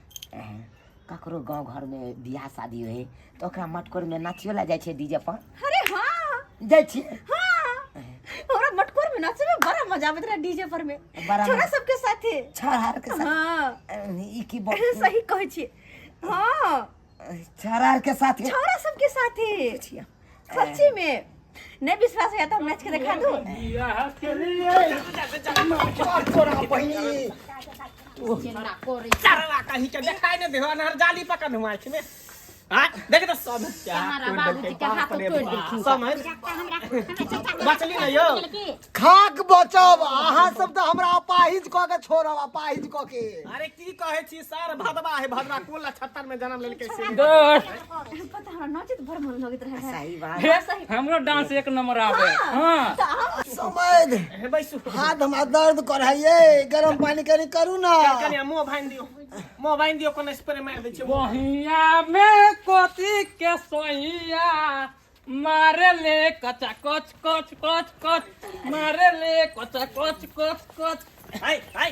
ककरो गाँव घर में बियाह शादी होइ तऽ ओकरा मटकोर में नाचियो ला जाइ छै डीजे पर? अरे हाँ। जाइ छियै? हाँ, हमरा मटकोर में नाचे में बड़ा मजा आबैत रहे डीजे पर में। बड़ा छोरा सबके साथे। छौड़ा के साथ? हाँ। ई की बोल सही कहै छी। हाँ, छौड़ा के साथे? छोरा सबके साथे। छियै? सच्ची में नहीं विश्वास है तो हम नाच के दिखा दूं। तोरा बहिनी। केना करै? चरवा कहीं के देखाय नहि देहो, अनहर जाली पकड़ हुआ आँखि में। हाँ, देख तऽ सब क्या हमारा तोड़ि बाबूजी देलकै, के हाथ बाप रे तोड़ि बाप। देलखिन। समझ हमरा हमरा चाचा बचली ने यौ। खाक बचब अहाँ सब तऽ हमरा अपाहिज कऽ के छोड़ब, अपाहिज कऽ के। अरे की कहै छी सर, भदवा है भदवा, कोन लछत्तर में जन्म लेलकै से। दोस्त। पता, हमरा नाचे तऽ बड़ मन लगैत रहे। सही बात। हमरो डांस एक नंबर आवे। हाँ। समझ। हे बैसू। हाथ हमरा दर्द करे ये, गरम पानी कनी करू ना। कनि मुँह बान्हि दियौ, मुँह बान्हि दियौ, कोनो स्प्रे मारि दै छियै। बहिया में कोती के सोइया मारे ले कचा कच कच कच कच, मारे ले कचा कच कच कच। हाय हाय,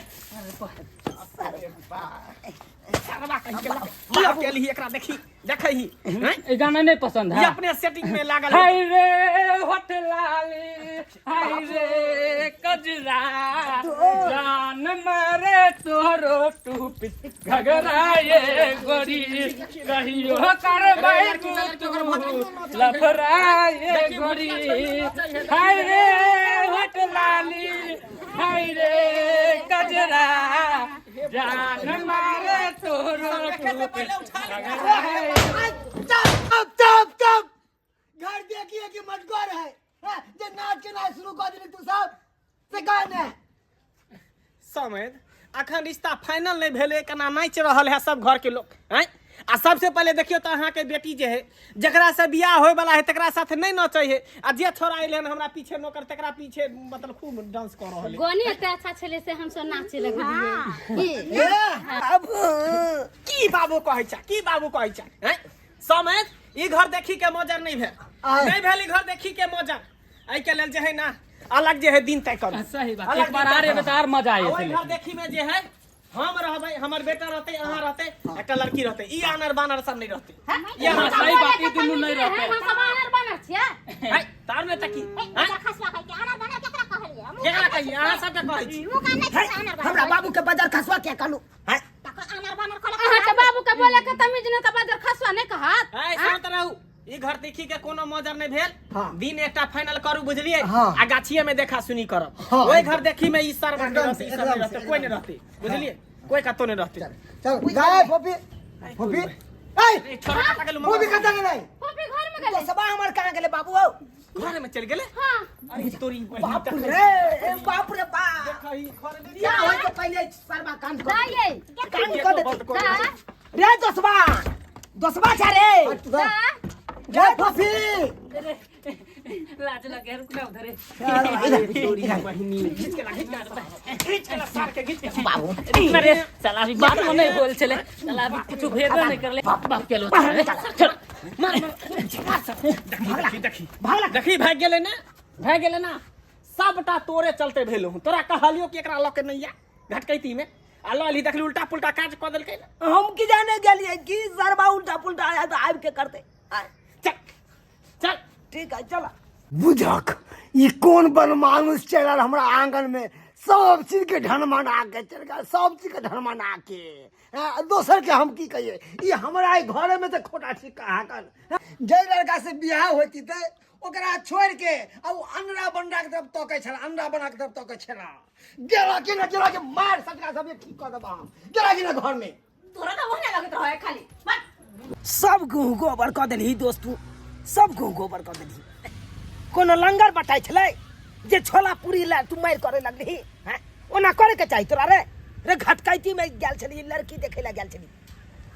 सरवा कहीं के लग गेली, एकरा देखी देखही हैं? ई गाना नहीं पसंद ई है? अपने सेटिंग में लागल है। हाय रे होठ लाली, हाय रे कजरा, जान मारे तोरो टूपी घगरा, ये गोरी कहियो करबै तू लफड़ा, ये गोरी। हाय रे होठ लाली, हाय रे कजरा, जान मारे तोरो से पहिले उठा ले। चुप चुप चुप। घर देखिए कि मटकोर है, हैं? जे नाच के नाच शुरू कर देली तू सब से कौन है। समझ अखन रिश्ता फाइनल नहीं भेलै, केना नाचि रहल है सब घर के लोग हैं। आ सबसे पहले देखियो तो अहाँके बेटी जे है जकरा से बियाह होय वाला है तकरा साथ नहीं नचै है, आ जे छोड़ा अयलै हन हमरा पीछे नौकर तकरा पीछे मतलब खूब डांस कऽ रहल है। गोनी एते अच्छा छलै से हमसब नाचे लगलियै। की? ए, अब की बाबू कहै छ, की बाबू कहै छ हैं? समझ ई घर देखी के मजर नहीं भेल, आय। नहीं भेल ई घर देखी के मजर। एहि के लेल जे है ना अलग जे है दिन तय करू। सही बात, अलग एक बार दिन तय आ रे करू। तऽ आर मजा आ आय। ओहि घर देखी में जे है हम रहबै, हमर बेटा रहतै, अहाँ रहतै, एकटा लड़की रहतै, ई आनर बानर सब नहीं रहतै। यहाँ सही बात, ई दुनू नहीं रहतै। हम सब आनर बानर छियै। है तार में तकी हैं? खसवा कहै छै आनर बानर केकरा कहलियै? मुँह केकरा कहियै? अहाँ सबके कहै छी। मुँह कान नहि छै आनर बानर। हमरा बाबू के बजर खसवा क्या कहलू हैं? तकर आनर बानर कहलक। अहाँके बाबू के बोले के तमीज नहि तऽ बजर खसुआ नहि कहत। है शांत रहू, ई घर देखी के कोनो मजर नहीं भेल। हाँ। दिन एकटा फाइनल करू बुझलियै? हाँ। आ गाछिए में देखा सुनी करब। हाँ। ओहि घर देखी में ई सरवा नहीं एकदम रहतै, ई से, सब नहीं एकदम रहतै, से, कोई नहीं एकदम। रहतै बुझलियै? कोई कतौ नहीं रहतै। चल गाय फोपी फोपी ए ए, छोड़ा कतऽ गेलौ? फोपी कतऽ गेलै? फोफी घर में गेलै। दोसबा हमर कहाँ गेलै बाबू हौ? घर में चलि गेलै। हाँ। अरे तोरी बहिन। बाप रे, ए बाप रे बाप, देखही घर में बियाह होय के पहिले सरवा कांड कर दाइ यै। कांड कर देतै। दाइ। रे दोसबा, दोसबा छा रे। दाइ। जय फोपी। लाज लगे, रुक ना उधरे। तोरी बहिनी घीच के ला, घीच के ला, घीच के ला सार के घीच के ला। बाबू अरे साला अभी बात में नहीं बोल चले, साला अभी कुछ भेदो नहीं करले बाप के लो। चल मार मार देखी देखी देखी, भागि गेलै ने, भागि गेलै ना। सबटा तोरे चलते भेलो हूँ। तोरा कहलियो कि एकरा लऽ के नहीं आ घटकैती में, आ लऽ अयली, देखली उल्टा पुल्टा काज कऽ देलकै ने। हम की जाने गेलियै कि सरवा उल्टा पुल्टा आया तऽ आबि के करतै। आय, चल चल ठीक है चल। बुझक ई कोन बनमानुष चलि आयल हमरा आंगन में, सब चीज के ढनमना के चलि गेल, सब चीज के ढनमना के। हैं, दोसर के हम की कहिए, ई हमरा ई घरे में तऽ खोटा छिक्का हाकल। जाहि लड़का से बियाह होती तऽ ओकरा छोड़ि के आ ओ अंडरा बंडा के तरफ तकै छला, अंडरा बना के तरफ तकै छला। गेला कि ना गेला के मार सटका सब ठीक कऽ देबा हम। गेला कि ना घर में। तोरा तऽ ओहने लगैत रहै खाली बस। सब गेहूँ गोबर कऽ देलही दोस्त, तू सब गेहूँ गोबर कऽ देलही। कोनो लंगर बटाइ छलै जे छोला पूरी लए तू मारि करे लगलही हैं? ओना करे के चाही तोरा रे। रे घटकैती में गेल छली, लड़की देखे लए गेल छली,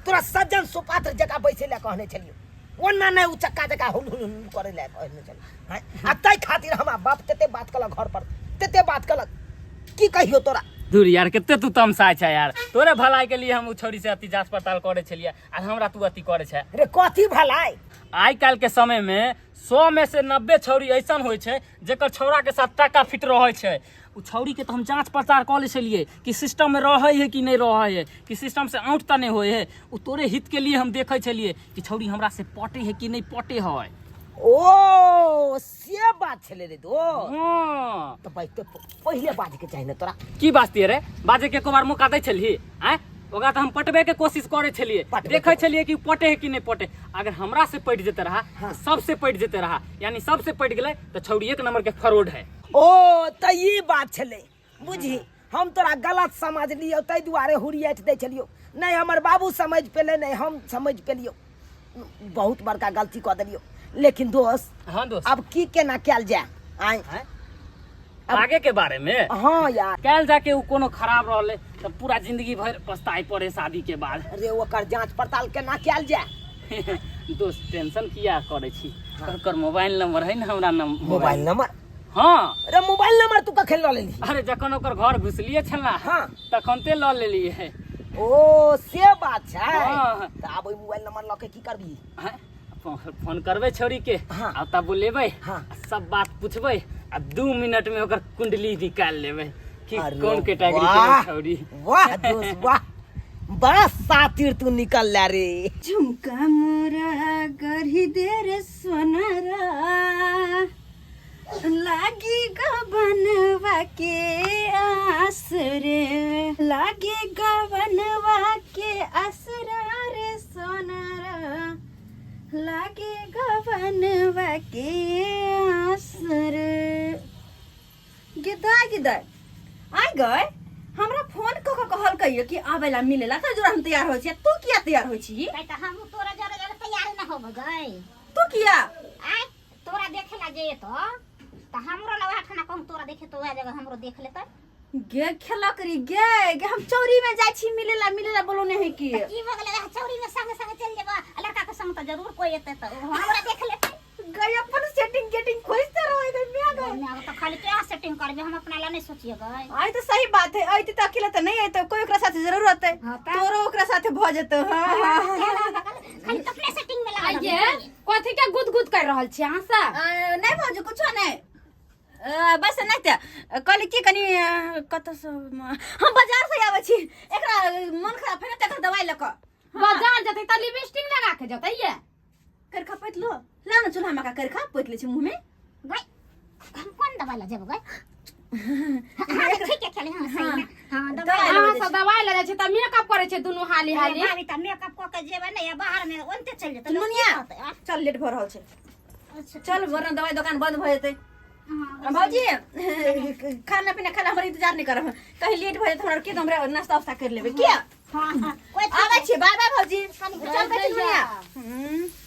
तोरा सज्जन सुपात्र जकाँ बैसे लए कहने छलियौ, ओना नहि ओ चक्का जकाँ हुल हुल हुल करे लए कहने छलियौ हैं? आ ताहि खातिर हमरा बाप तते बात कहलक, घर पर तते बात कहलक, की कहियौ तोरा। दूर यार, कते तू तमसाय छै यार। तोरे भलाई के लिए हम उ छोरी से अति जांच पड़ताल करे छलियै आ हमरा तू अति करे छै। रे कथी भलाई? आइ काल्हि के समय में 100 में से 90 छौरी ऐसन होइ छै जेकर छौड़ा के साथ टाका फिट रहै छै। उ छौरी के तऽ हम जांच पड़ताल कऽ लै छलियै कि सिस्टम में रहै है कि नहि रहै है, कि सिस्टम से आउट तऽ नहि होइ है। उ तोरे हित के लिए हम देखै छलियै कि छौरी हमरा से पटे है कि नहि पटे है। ओ से बात छलै रे दो। हाँ। तऽ भाइ तो पहिले बाजके चाही ने तोरा। की बाजतियै रे? बाजे के एको बार मौका दै छलही? आँय, ओकरा तऽ हम पटबे के कोशिश करै छलियै, पटबे देखै के। छलियै कि पटे है कि नहि पटे। अगर हमरा से पटि जेते रहा तऽ सबसे पटि जेते रहा, यानी सबसे पटि गेलै तऽ छौड़ी एक नंबर के फरोड है। ओ तऽ ई बात छलै बुझी, हम तोरा गलत समझ लियौ ताहि दुआरे हुरियाटि दै छलियौ। नहि हमर बाबू समझ पेलै, नहि हम समझ पेलियौ, बहुत बड़का गलती कऽ देलियौ। लेकिन दोस्त। हाँ दोस्त। अब की केना कयल जाय? आँय? आँय? आगे के बारे में? हाँ यार। कयल जाके उ कोनो खराब रहलै तऽ पूरा जिंदगी भरि पछताए पड़े शादी के बाद। रे ओकर जांच पड़ताल केना कयल जाय? दोस्त टेंशन किया करै छी? ओकर मोबाइल नंबर है ने हमरा मोबाइल नंबर? हाँ। रे मोबाइल नंबर तू कखन लऽ लेलही? अरे जखन ओकर घर घुसलिए छला। हाँ। तखन ते लऽ लेलिए। ओ से बात छै। हाँ। तऽ आब ओहि मोबाइल नंबर लऽ के की करबही? हाँ, फोन करबै छौड़ी के। हाँ। आ तब बोलेबै। हाँ। आ सब बात पूछबै आ 2 मिनट में ओकर कुंडली निकाल लेबै कि अरे कौन कैटेगरी के वाह। है छौड़ी। वाह दोस्त वाह, बड़ा सातिर तू निकल ला रे। झुमका मोरा गढ़ी दे रे सोनारा, लागी गबनवा के आस रे, लागी गबनवा के आसरा रे सोनारा, लागी गबनवा के आस रे। गिदाय गिदाय आइ गए, हमरा फोन कऽ के कहलकै ये कि आबै ला मिले ला तऽ जोरा हम तैयार होइ छी तू किया तैयार होइ छी गई तऽ हम तोरा जरे जरे तैयार न होब गई तू किया आय तोरा देखे ला जे तो तऽ हमरो ला वएह ठाना कहूँ तोरा देखे तो वएह जगह हमरो देख लेतै। गे खेलक रे गे गे, हम चौरी में जाइ छी मिले ला, मिले ला बोलो नहीं की। तऽ की भऽ गेलै, वएह चौरी में संग संग चलि जेबऽ आ लड़का के संग तऽ जरूर कोई एतै तऽ ओ हमरा देख लेतै। गई अपन सेटिंग गेटिंग खोजते रहे गई मिया गई। गई, तऽ खाली तोरा सेटिंग करबे, हम अपना ला नहीं सोचिए गई। आई तो सही बात है, आई तो अकेला तो नहीं आई तो कोई ओकरा साथे जरूर रहते। हाँ, तऽ। तोरो ओकरा साथे भ जेतो। हां हां। खाली तो अपने सेटिंग में लगा आइये कथी के गुद गुद कर रहल छी अहाँ सब? नहीं भौजी कुछो नहीं, बस नहीं ते कहली की कनी कतऽ से हम बाजार से आबै छी, एकरा मन खराब है ने तकर दवाई लऽ कऽ। बाजार जेतै तऽ लिपस्टिक लगा के जेतै ये। करखा पोति लो, ला ना चूल्हा में का करखा पोति ले छी मुंह में। गई हम कोन दवाई ला जेबै गई? हाँ ठीक है खेले, हाँ सही है, हाँ दवाई। अहाँ सब दवाई लऽ जाइ छी तऽ मेकअप करै छै दुनू हाली हाली। भाभी तऽ मेकअप कऽ के जेबै ने या बाहर में ओनते चलि जेतै लोक, की चुनमुनिया, कहतै, आ? चल लेट भऽ रहल छै। अच्छा चल वरना दवाई दुकान बंद भऽ जेतै। हाँ, भौजी खाना पीना खाना हमर इंतजार नहीं करब, कहीं लेट भऽ जेतै हमरा के, तऽ हमरा नाश्ता उस्ता कर लेबै किया। हाँ हाँ कोई आबै छी, बाय बाय भौजी। चल गई चुनमुनिया।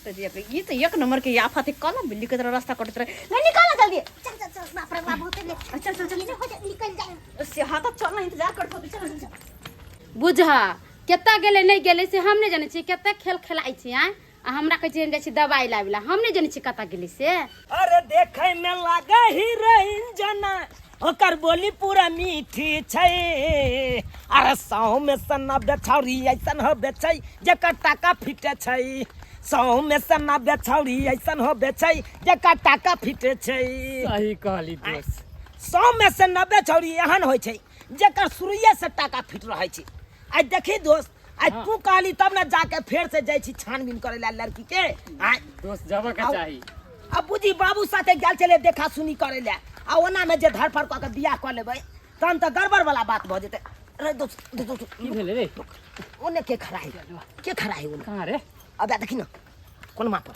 तो जी अपने ये तो एक नंबर के आफत है, काला बिल्ली के तरह रास्ता कटत रहे। नहीं निकाल जल्दी। चल चल चल, बाप रे बाप बहुत लेट। चल चल चल। हो जा, निकल जाए। से हाँ तो चल ना, इंतजार करत होते, चल चल चल। बुझा कतऽ गेलै नहि गेलै से हम नहि जानै छियै, कते खेल खेलाइ छी आँय, आ हमरा कहै छै हम जाइ छी दवाइ लाबै लए, हम नहि जानै छियै कतऽ गेलै से। अरे देखे में लागे हीरोइन जना, ओकर बोली पूरा मीठी छै। अरे 100 में से 90 छौरी ऐसन होबे छै जेकर टाका फिटे छै। 100 में से 90 छौरी ऐसन होबे छै जेकर टाका फिटे छै। सही कहली दोस्त। 100 में से 90 छौरी एहन होइ छै जेकर शुरुए से टाका फिट रहै छै। आइ देखी दोस्त, आइ तू कहली तब ने जाके फेर से जाइ छी छानबीन करे ला लड़की के। आइ दोस्त जाबऽ के चाही। अब बुझी बाबू साथे गेल छलै देखा सुनी करे ला, आ ओना में जे धरफड़ कऽ के बियाह कऽ लेबै तहन तऽ गड़बड़ वाला बात भऽ जेतै। रे दोस्त, दोस्त, दोस्त, की भेलै रे? ओने के खड़ा है, के खड़ा है ओने? कहाँ रे? अब देखी न कोनमा पर।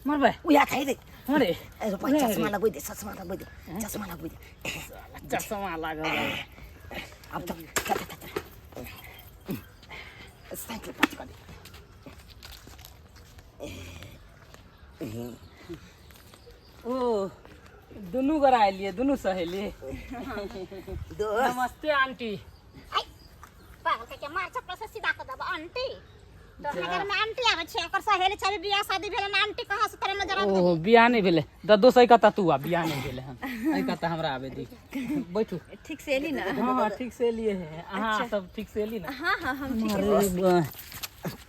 मरबै उहे खाइ रे। हाँ रे। ए रे, चश्मा लगबै दे, चश्मा लगबै दे, चश्मा लगबै दे। चश्मा लागल। अब चल चल चल चल, साइकिल पास कर दे। ओ दुनू गोरा एलियै, दुनू सहेली। दोस्त नमस्ते आंटी। आई पागल के मार चप्पल से सीधा कर देब। आंटी तो नजर में आंटी आबै छै, ओकर सहेली छै, अभी बियाह शादी भेल ना, आंटी कहाँ से तोरा नजर आबै? ओ बियाह नहि भेलै तऽ दोस्त एहि कतऽ तू आ, बियाह नहि भेलै हन एहि कतऽ हमरा आबे दी, बैठू। ठीक से एली ना? हाँ हाँ ठीक से एलियै हे। अहाँ सब ठीक से एली ना? हाँ हाँ हम ठीक। अरे बा,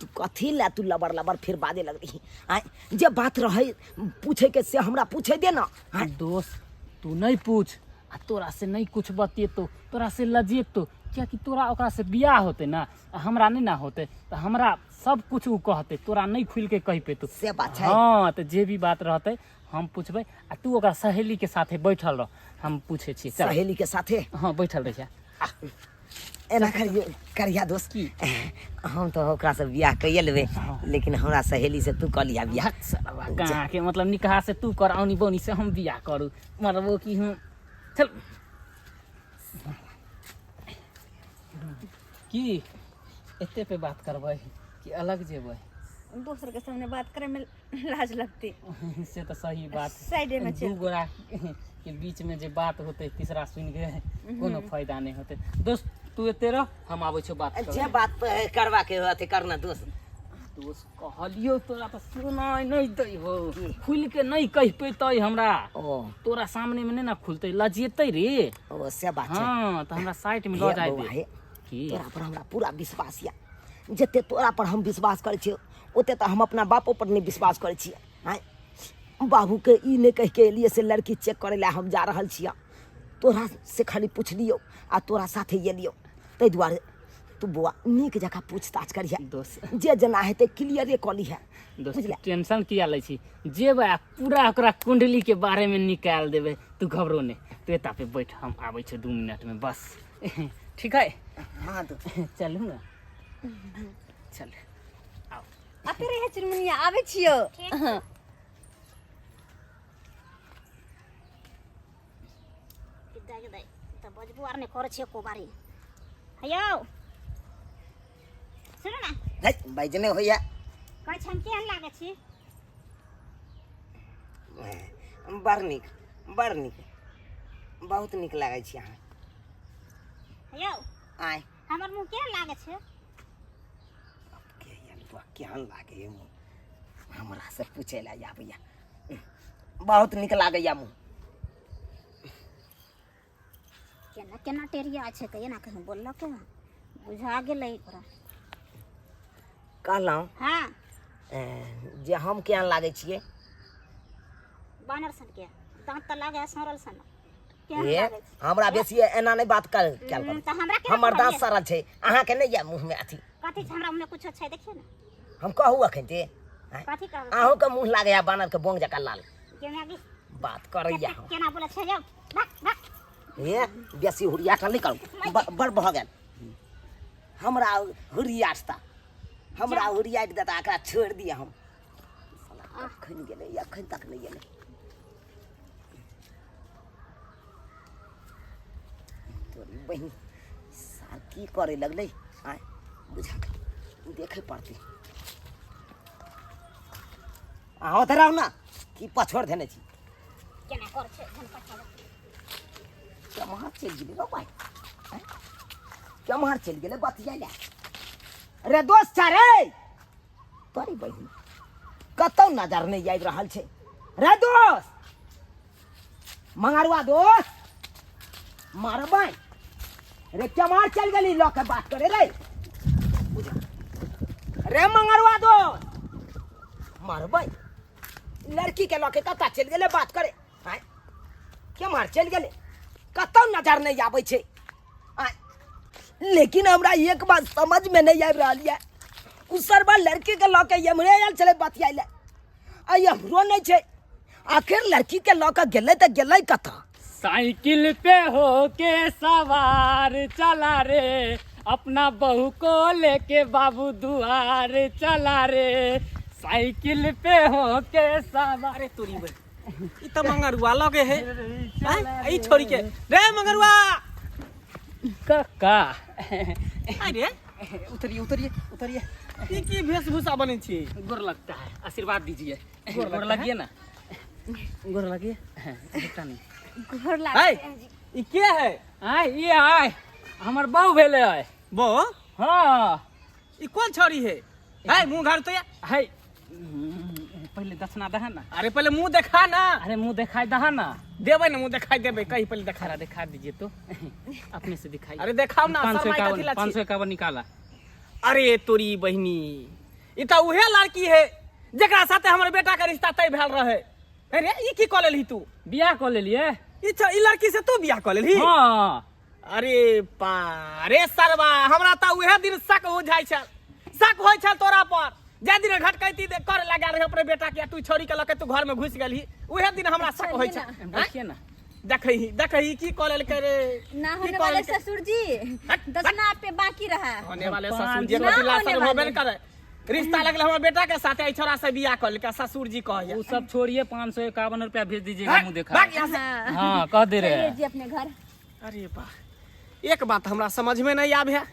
तू कथी ला तू लबर लबर फिर बाजे लगली? आय जे बात रहे पूछे के से हमरा पूछे दे ना। आय दोस्त तू नहीं पूछ, आ तोरा से नहीं कुछ बतिएतो, तोरा से लजेतो, कियाकि तोरा ओकरा से बियाह होते ना, आ हमरा नहीं ना होते, तऽ हमरा सब कुछ उ कहते, तोरा नहीं खुल के कहि पेतो। से बात छै। हाँ तऽ जे भी बात रहते हम पूछबै, आ तू ओकरा सहेली के साथे बैठल रह, हम पूछे छियै। चल। सहेली के साथे? हाँ बैठल रहिया। एना करियो करिया दोस्त, की? हम तो ओकरा से बियाह कइए लेबै, लेकिन हमरा सहेली से तू कऽ लिहा बियाह। सरवा कहाँ के मतलब निकाह से तू कर, औनी बौनी से हम बियाह करू, मरबो की हम। चल की एते पे बात करबै कि अलग जेबै? दोसर के सामने बात करे में लाज लगती। से तऽ सही बात। साइडे में दू चल गोरा के बीच में जे बात होते तीसरा सुन के कोनो फायदा नहीं होते। दोस्त तू एते रह, हम आबै छौ बात जे करे। बात करवा के अथी करना दोस्त। दोस्त कहलियौ तोरा तऽ सुनाय नहीं दै हो, खुलि के नहीं कहि पेतै हमरा। ओ तोरा सामने में नहीं ना खुलतै, लजेतै रे। ओ से बात छै। हाँ तऽ हमरा साइड में हे लऽ जाय बौआ, दे। हे की तोरा पर हमरा पूरा विश्वास यऽ, जते तोरा पर हम विश्वास करै छियै ओते तऽ हम अपना बापो पर नहि विश्वास करै छियै। आँय बाबूके ई नहि कहिके एलियै से लड़की चेक करै लए हम जा रहल छियै, तोरा से खाली पुछलियौ आ तोरा साथे एलियौ, ताहि दुआरे तू बौआ नीक जकाँ पूछताछ करिहे। दोस्त जे जेना हेतै क्लियरे कऽ लिहे। दोस्त बुझले? टेंशन किया लै छी, जेबै आ पूरा ओकरा कुंडली के बारे में निकालि देबै, तू घबरो नहि, तू एता पे बैठ, हम आबै छियौ 2 मिनट में बस। ठीक है? हाँ दोस्त चलू ना, चल आओ। आते रहे चुनमुनिया, आबै छियौ। हाँ। दाइ दाइ तऽ बजबो आर नहि करै छै एको बारी। यौ सुनू ने। है बाजने होइया। कहै छी हम केहन लागै छी? बड़ नीक, बड़ नीक, बहुत नीक लागै छी अहाँ। यौ आय हमर मुँह केहन लागै छै? केहन लागैए मुँह, हमरा से पूछै लए आबैया। बहुत नीक लागैया मुँह। केना केना टेरिया छै तऽ एना कहीं बोललक हँ, बुझा गेलै ओकरा। कहलहुँ हाँ जे हम केहन लागै छियै? बानर सन के दाँत तऽ लागै है सड़ल सन। केहन ए लागै छै? हमरा बेसी एना नहि बात कर कयल करू। तऽ हमरा केना हमर दाँत कहलियै? सड़ल छै, अहाँके नहि यऽ मुँहमे अथी। कथी छै हमरा मुँहमे? कुछो छै, देखियौ ने। हम कहू अखन ते कथी कहबै? अहूँके मुँह लागैया बानरके बोंग जकाँ लाल। केना की बात करैया हम। केना बोलै छै यौ? भाग भाग। ए बेसी हुरिया नहि करू, बड़ भऽ गेल। हमरा हुरियाटता, हमरा हुरियाटि देता, एकरा छोड़ि दिअ। हम साला कखन गेलै, एखन तक नहि गेलै। तोरी बहिन, सार की करे लगलै? आय बुझा देखे पड़तै। अहाँ ओतऽ रहू ने, की पछोड़ धेने छी? केना कर छै धन पछाड़। केम्हर चलि गेलै रौ भाइ? आँय? केम्हर चलि गेलै बतियाइ लए? रे दोस्त छा रे, तोरी बहिन कतौ नजर नहि आबि रहल छै। रे दोस्त मंगरुआ, दोस्त मारबै रे, केम्हर चलि गेली लऽ के बात करे रे? बुझा रे मंगरुआ दोस्त, मारबै, लड़की के लऽ के कतऽ चलि गेलै बात करे? आँय, केम्हर चलि गेलै? कतौ नजर नहि आबै छै। आँय, लेकिन हमरा एक बात समझमे नहि आबि रहल यऽ, ओ सरबा लड़की के लऽ के एम्हरे आयल छलै बतियाइ लए, आ एम्हरो नहि छै। आखिर लड़की के लऽ के गेलै तऽ गेलै कतऽ? साइकिल पे हो के सवार चला रे, अपना बहू को लेके बाबू दुआर चला रे, साइकिल पे हो के सवार। अरे तोरी बे, ई त मंगरुआ लगे है। आँय, ई छोरी के रे मंगरुआ। काका। अरे उतरिए उतरिए उतरिए। ई की वेशभूषा बनै छी? गोर लगता है, आशीर्वाद दीजिए। गोर लगिए ना, गोर लगिए। बेटा नहीं गोर है लागै। ई के है? आय ये आय हमर बहू भेले है। बो? हाँ। ई कोन छोरी है? है मुंह घर तो या है पहले दक्षिणा दहा ना। अरे पहले मुंह देखा ना। अरे मुंह दिखाई दहा ना। देबै ना, मुंह दिखाई देबै, कहीं पहले देखा। खरा दिखा दीजिए तो अपने से दिखाई। अरे देखाओ ना। 551, शर्माई कथी ला छी? 551 निकाला। अरे तोरी बहिनी, ई त उहे लड़की है जेकरा साथे हमर बेटा के रिश्ता तय भेल रहे। अरे ई की कऽ लेलही तू? बियाह कऽ लेलिए। ई लड़की से तू बियाह कऽ लेलही? हाँ। अरे पा रे सरवा, हमरा त उहे दिन शक हो जाइ छल, शक होइ छल तोरा पर। जाहि दिन घटकैती दे कर लगा रहे अपने बेटा के, तू छोड़ी के लके तू घर में घुस गेलही, उहे दिन हमरा शक होइ छल। देखिए ना। देखही देखही की कऽ लेलकै रे? ना की होने कऽ वाले लेलकै? ससुर जी, हट, दसना पे बाकी रहा। होने वाले पाँच ससुर जी ना कथी ला होने सर वाले। होबे न करे। रिश्ता लगल हमर बेटा के साथे, ई छोरा से बियाह कऽ लेलकै, ससुर जी कहैया। वो सब छोड़िए, 551 रुपया भेज दीजिएगा। हट, मुंह देखा। भाग यहाँ से। हाँ। हाँ, कह दे रहे चलिए हैं। जी अपने घर। अरे बा, एक बात हमरा समझ में नहीं आबे है,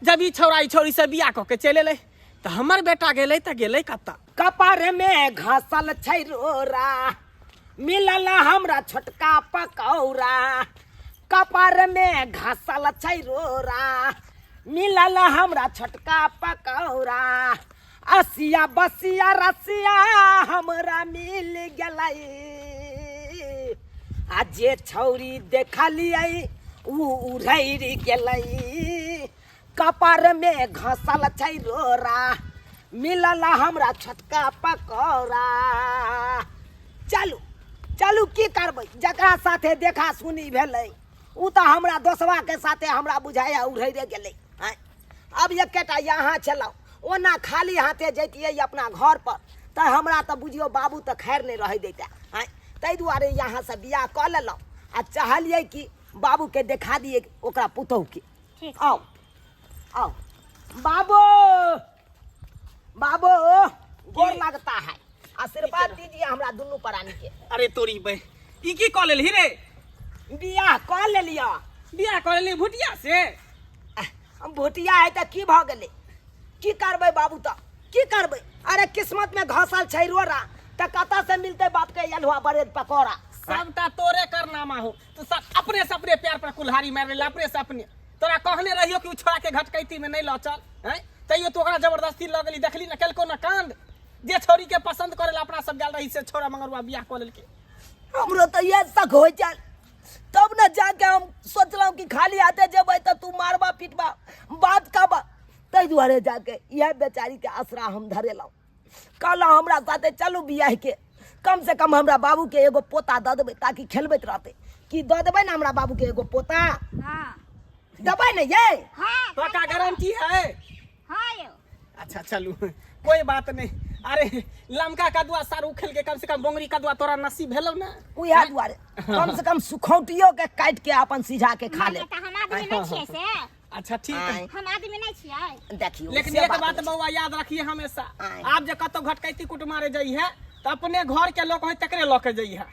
जब ई छौड़ा ई छौड़ी से बियाह कऽ के चलि एलै तऽ हमर बेटा गेलै तऽ गेलै कतऽ? कपार में घसल छै रोरा, मिलल हमरा छोटका पकौड़ा। कपार में घसल छै रोरा, मिलल हमरा छोटका पकौड़ा। असिया बसिया रसिया हमरा मिल गेलै, आ जे छौरी देखलियै उ उड़ैर गेलै। कपार में घसल छै रोरा, मिलल हमरा छोटका पकौड़ा। चलू चलू, की करबै? जकरा साथे देखा सुनी भेलै उ तऽ हमरा दोसवा के साथे हमरा बुझाया उड़ैरे गेलै। आँय, अब एकेटा यहाँ छलहुँ, ओना खाली हाथे जैतियै अपना घर पर तऽ हमरा तऽ बुझियौ बाबू तऽ खैर नहि रहै दैते। आँय, ताहि दुआरे यहाँसँ बियाह कऽ लेलहुँ आ चाहलियै कि बाबूके देखा दियै ओकरा पुतहुके। ठीक। आउ आउ बाबू, बाबू गोर लगता है, आशीर्वाद दीजिए हमरा दुनू प्राणी के। अरे तोरी बे, ई की कऽ लेलही रे? बियाह कऽ लेलियै। बियाह कऽ लेलही भुटिया से? हम भुटिया है तऽ की भऽ गेलै की करबै बाबू तऽ की करबै अरे किस्मत में घसल छै रोड़ा तऽ कतऽ से मिलतै बाप के अल्हुआ ब्रेड पकौड़ा सबटा तोरे करनामा हो तू सब अपने से अपने प्यार पर कुल्हाड़ी मारि लेले अपने से अपने तोरा कहने रहियो कि उ छोड़ा के घटकैती में नहीं लऽ चल हैं तैयो तू ओकरा जबरदस्ती लऽ गेली देखली ना केलको ना कांड जे छोरी के पसंद करे ला अपना सब गेल रही से छोड़ा मंगरुआ बियाह कऽ लेलकै हमरो तऽ इएह शक होइ छल तब ने जाके हम सोचलहुँ कि खाली हाथे जेबै तऽ तू मारबा पिटबा बात कहबा ताहि दुआरे जाके इएह बेचारीके आसरा हम धरेलहुँ कहलहुँ हमरा साथे चलू बियाहके कम से कम हमरा बाबूके एगो पोता दऽ देबै ताकि खेलबैत रहतै की दऽ देबै ने हमरा बाबूके एगो पोता हाँ देबै ने ये हाँ पक्का गारंटी है हाँ यौ अच्छा चलू कोई बात नहीं अरे लमका कदुआ सार उखेल के कम से कम बोंगरी कदुआ तोरा नसीब भेलो ना उएह दुआरे कम से कम सुखौटियो के काटि के अपन सिझा के खा ले तऽ हम आदमी नहि छियै से अच्छा ठीक है हम आदमी नहीं छियै देखियो लेकिन से एक बात नहि। बउआ याद रखिए हमेशा आय। आप जे कतौ घटकैती कुट मारे जाइ है तो अपने घर के लोग है तकरे लऽ के जाइ है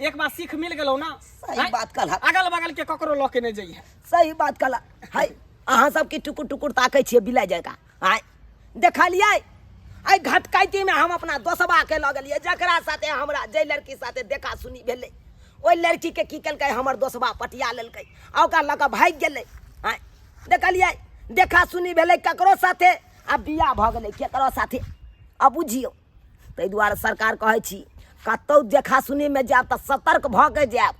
एक बार सीख मिल गेलौ ना सही आय? बात कहला। अगल बगल के ककरो लऽ के नहीं जाइ है सही बात कहला है अहाँ सबके टुकुर टुकुर ताकै छियै बिलाइ जकाँ आय देखलियै एहि घटकैतीमे हम अपना दोसबाके लऽ गेलियै जकरा साथे हमरा जाहि लड़की साथे देखा सुनी भेलै ओहि लड़कीके की केलकै हमर दोसबा पटिया लेलकै आ ओकरा लऽ कऽ भागि गेलै आँय देखलियै देखा सुनी भेलै ककरो साथे आ बियाह भऽ गेलै केकरो साथे आ बुझियौ ताहि दुआरे सरकार कहै छी कतहु देखा सुनीमे जायब तऽ सतर्क भऽ के जायब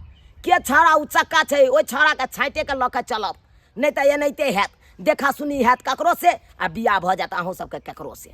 के छौड़ा उचक्का छै ओहि छौड़ाके छाँटिके लऽ कऽ चलब नहि तऽ एनाहिते हैत देखा सुनी हैत ककरो से आ बियाह भऽ जायत अहूँ सबके ककरो से।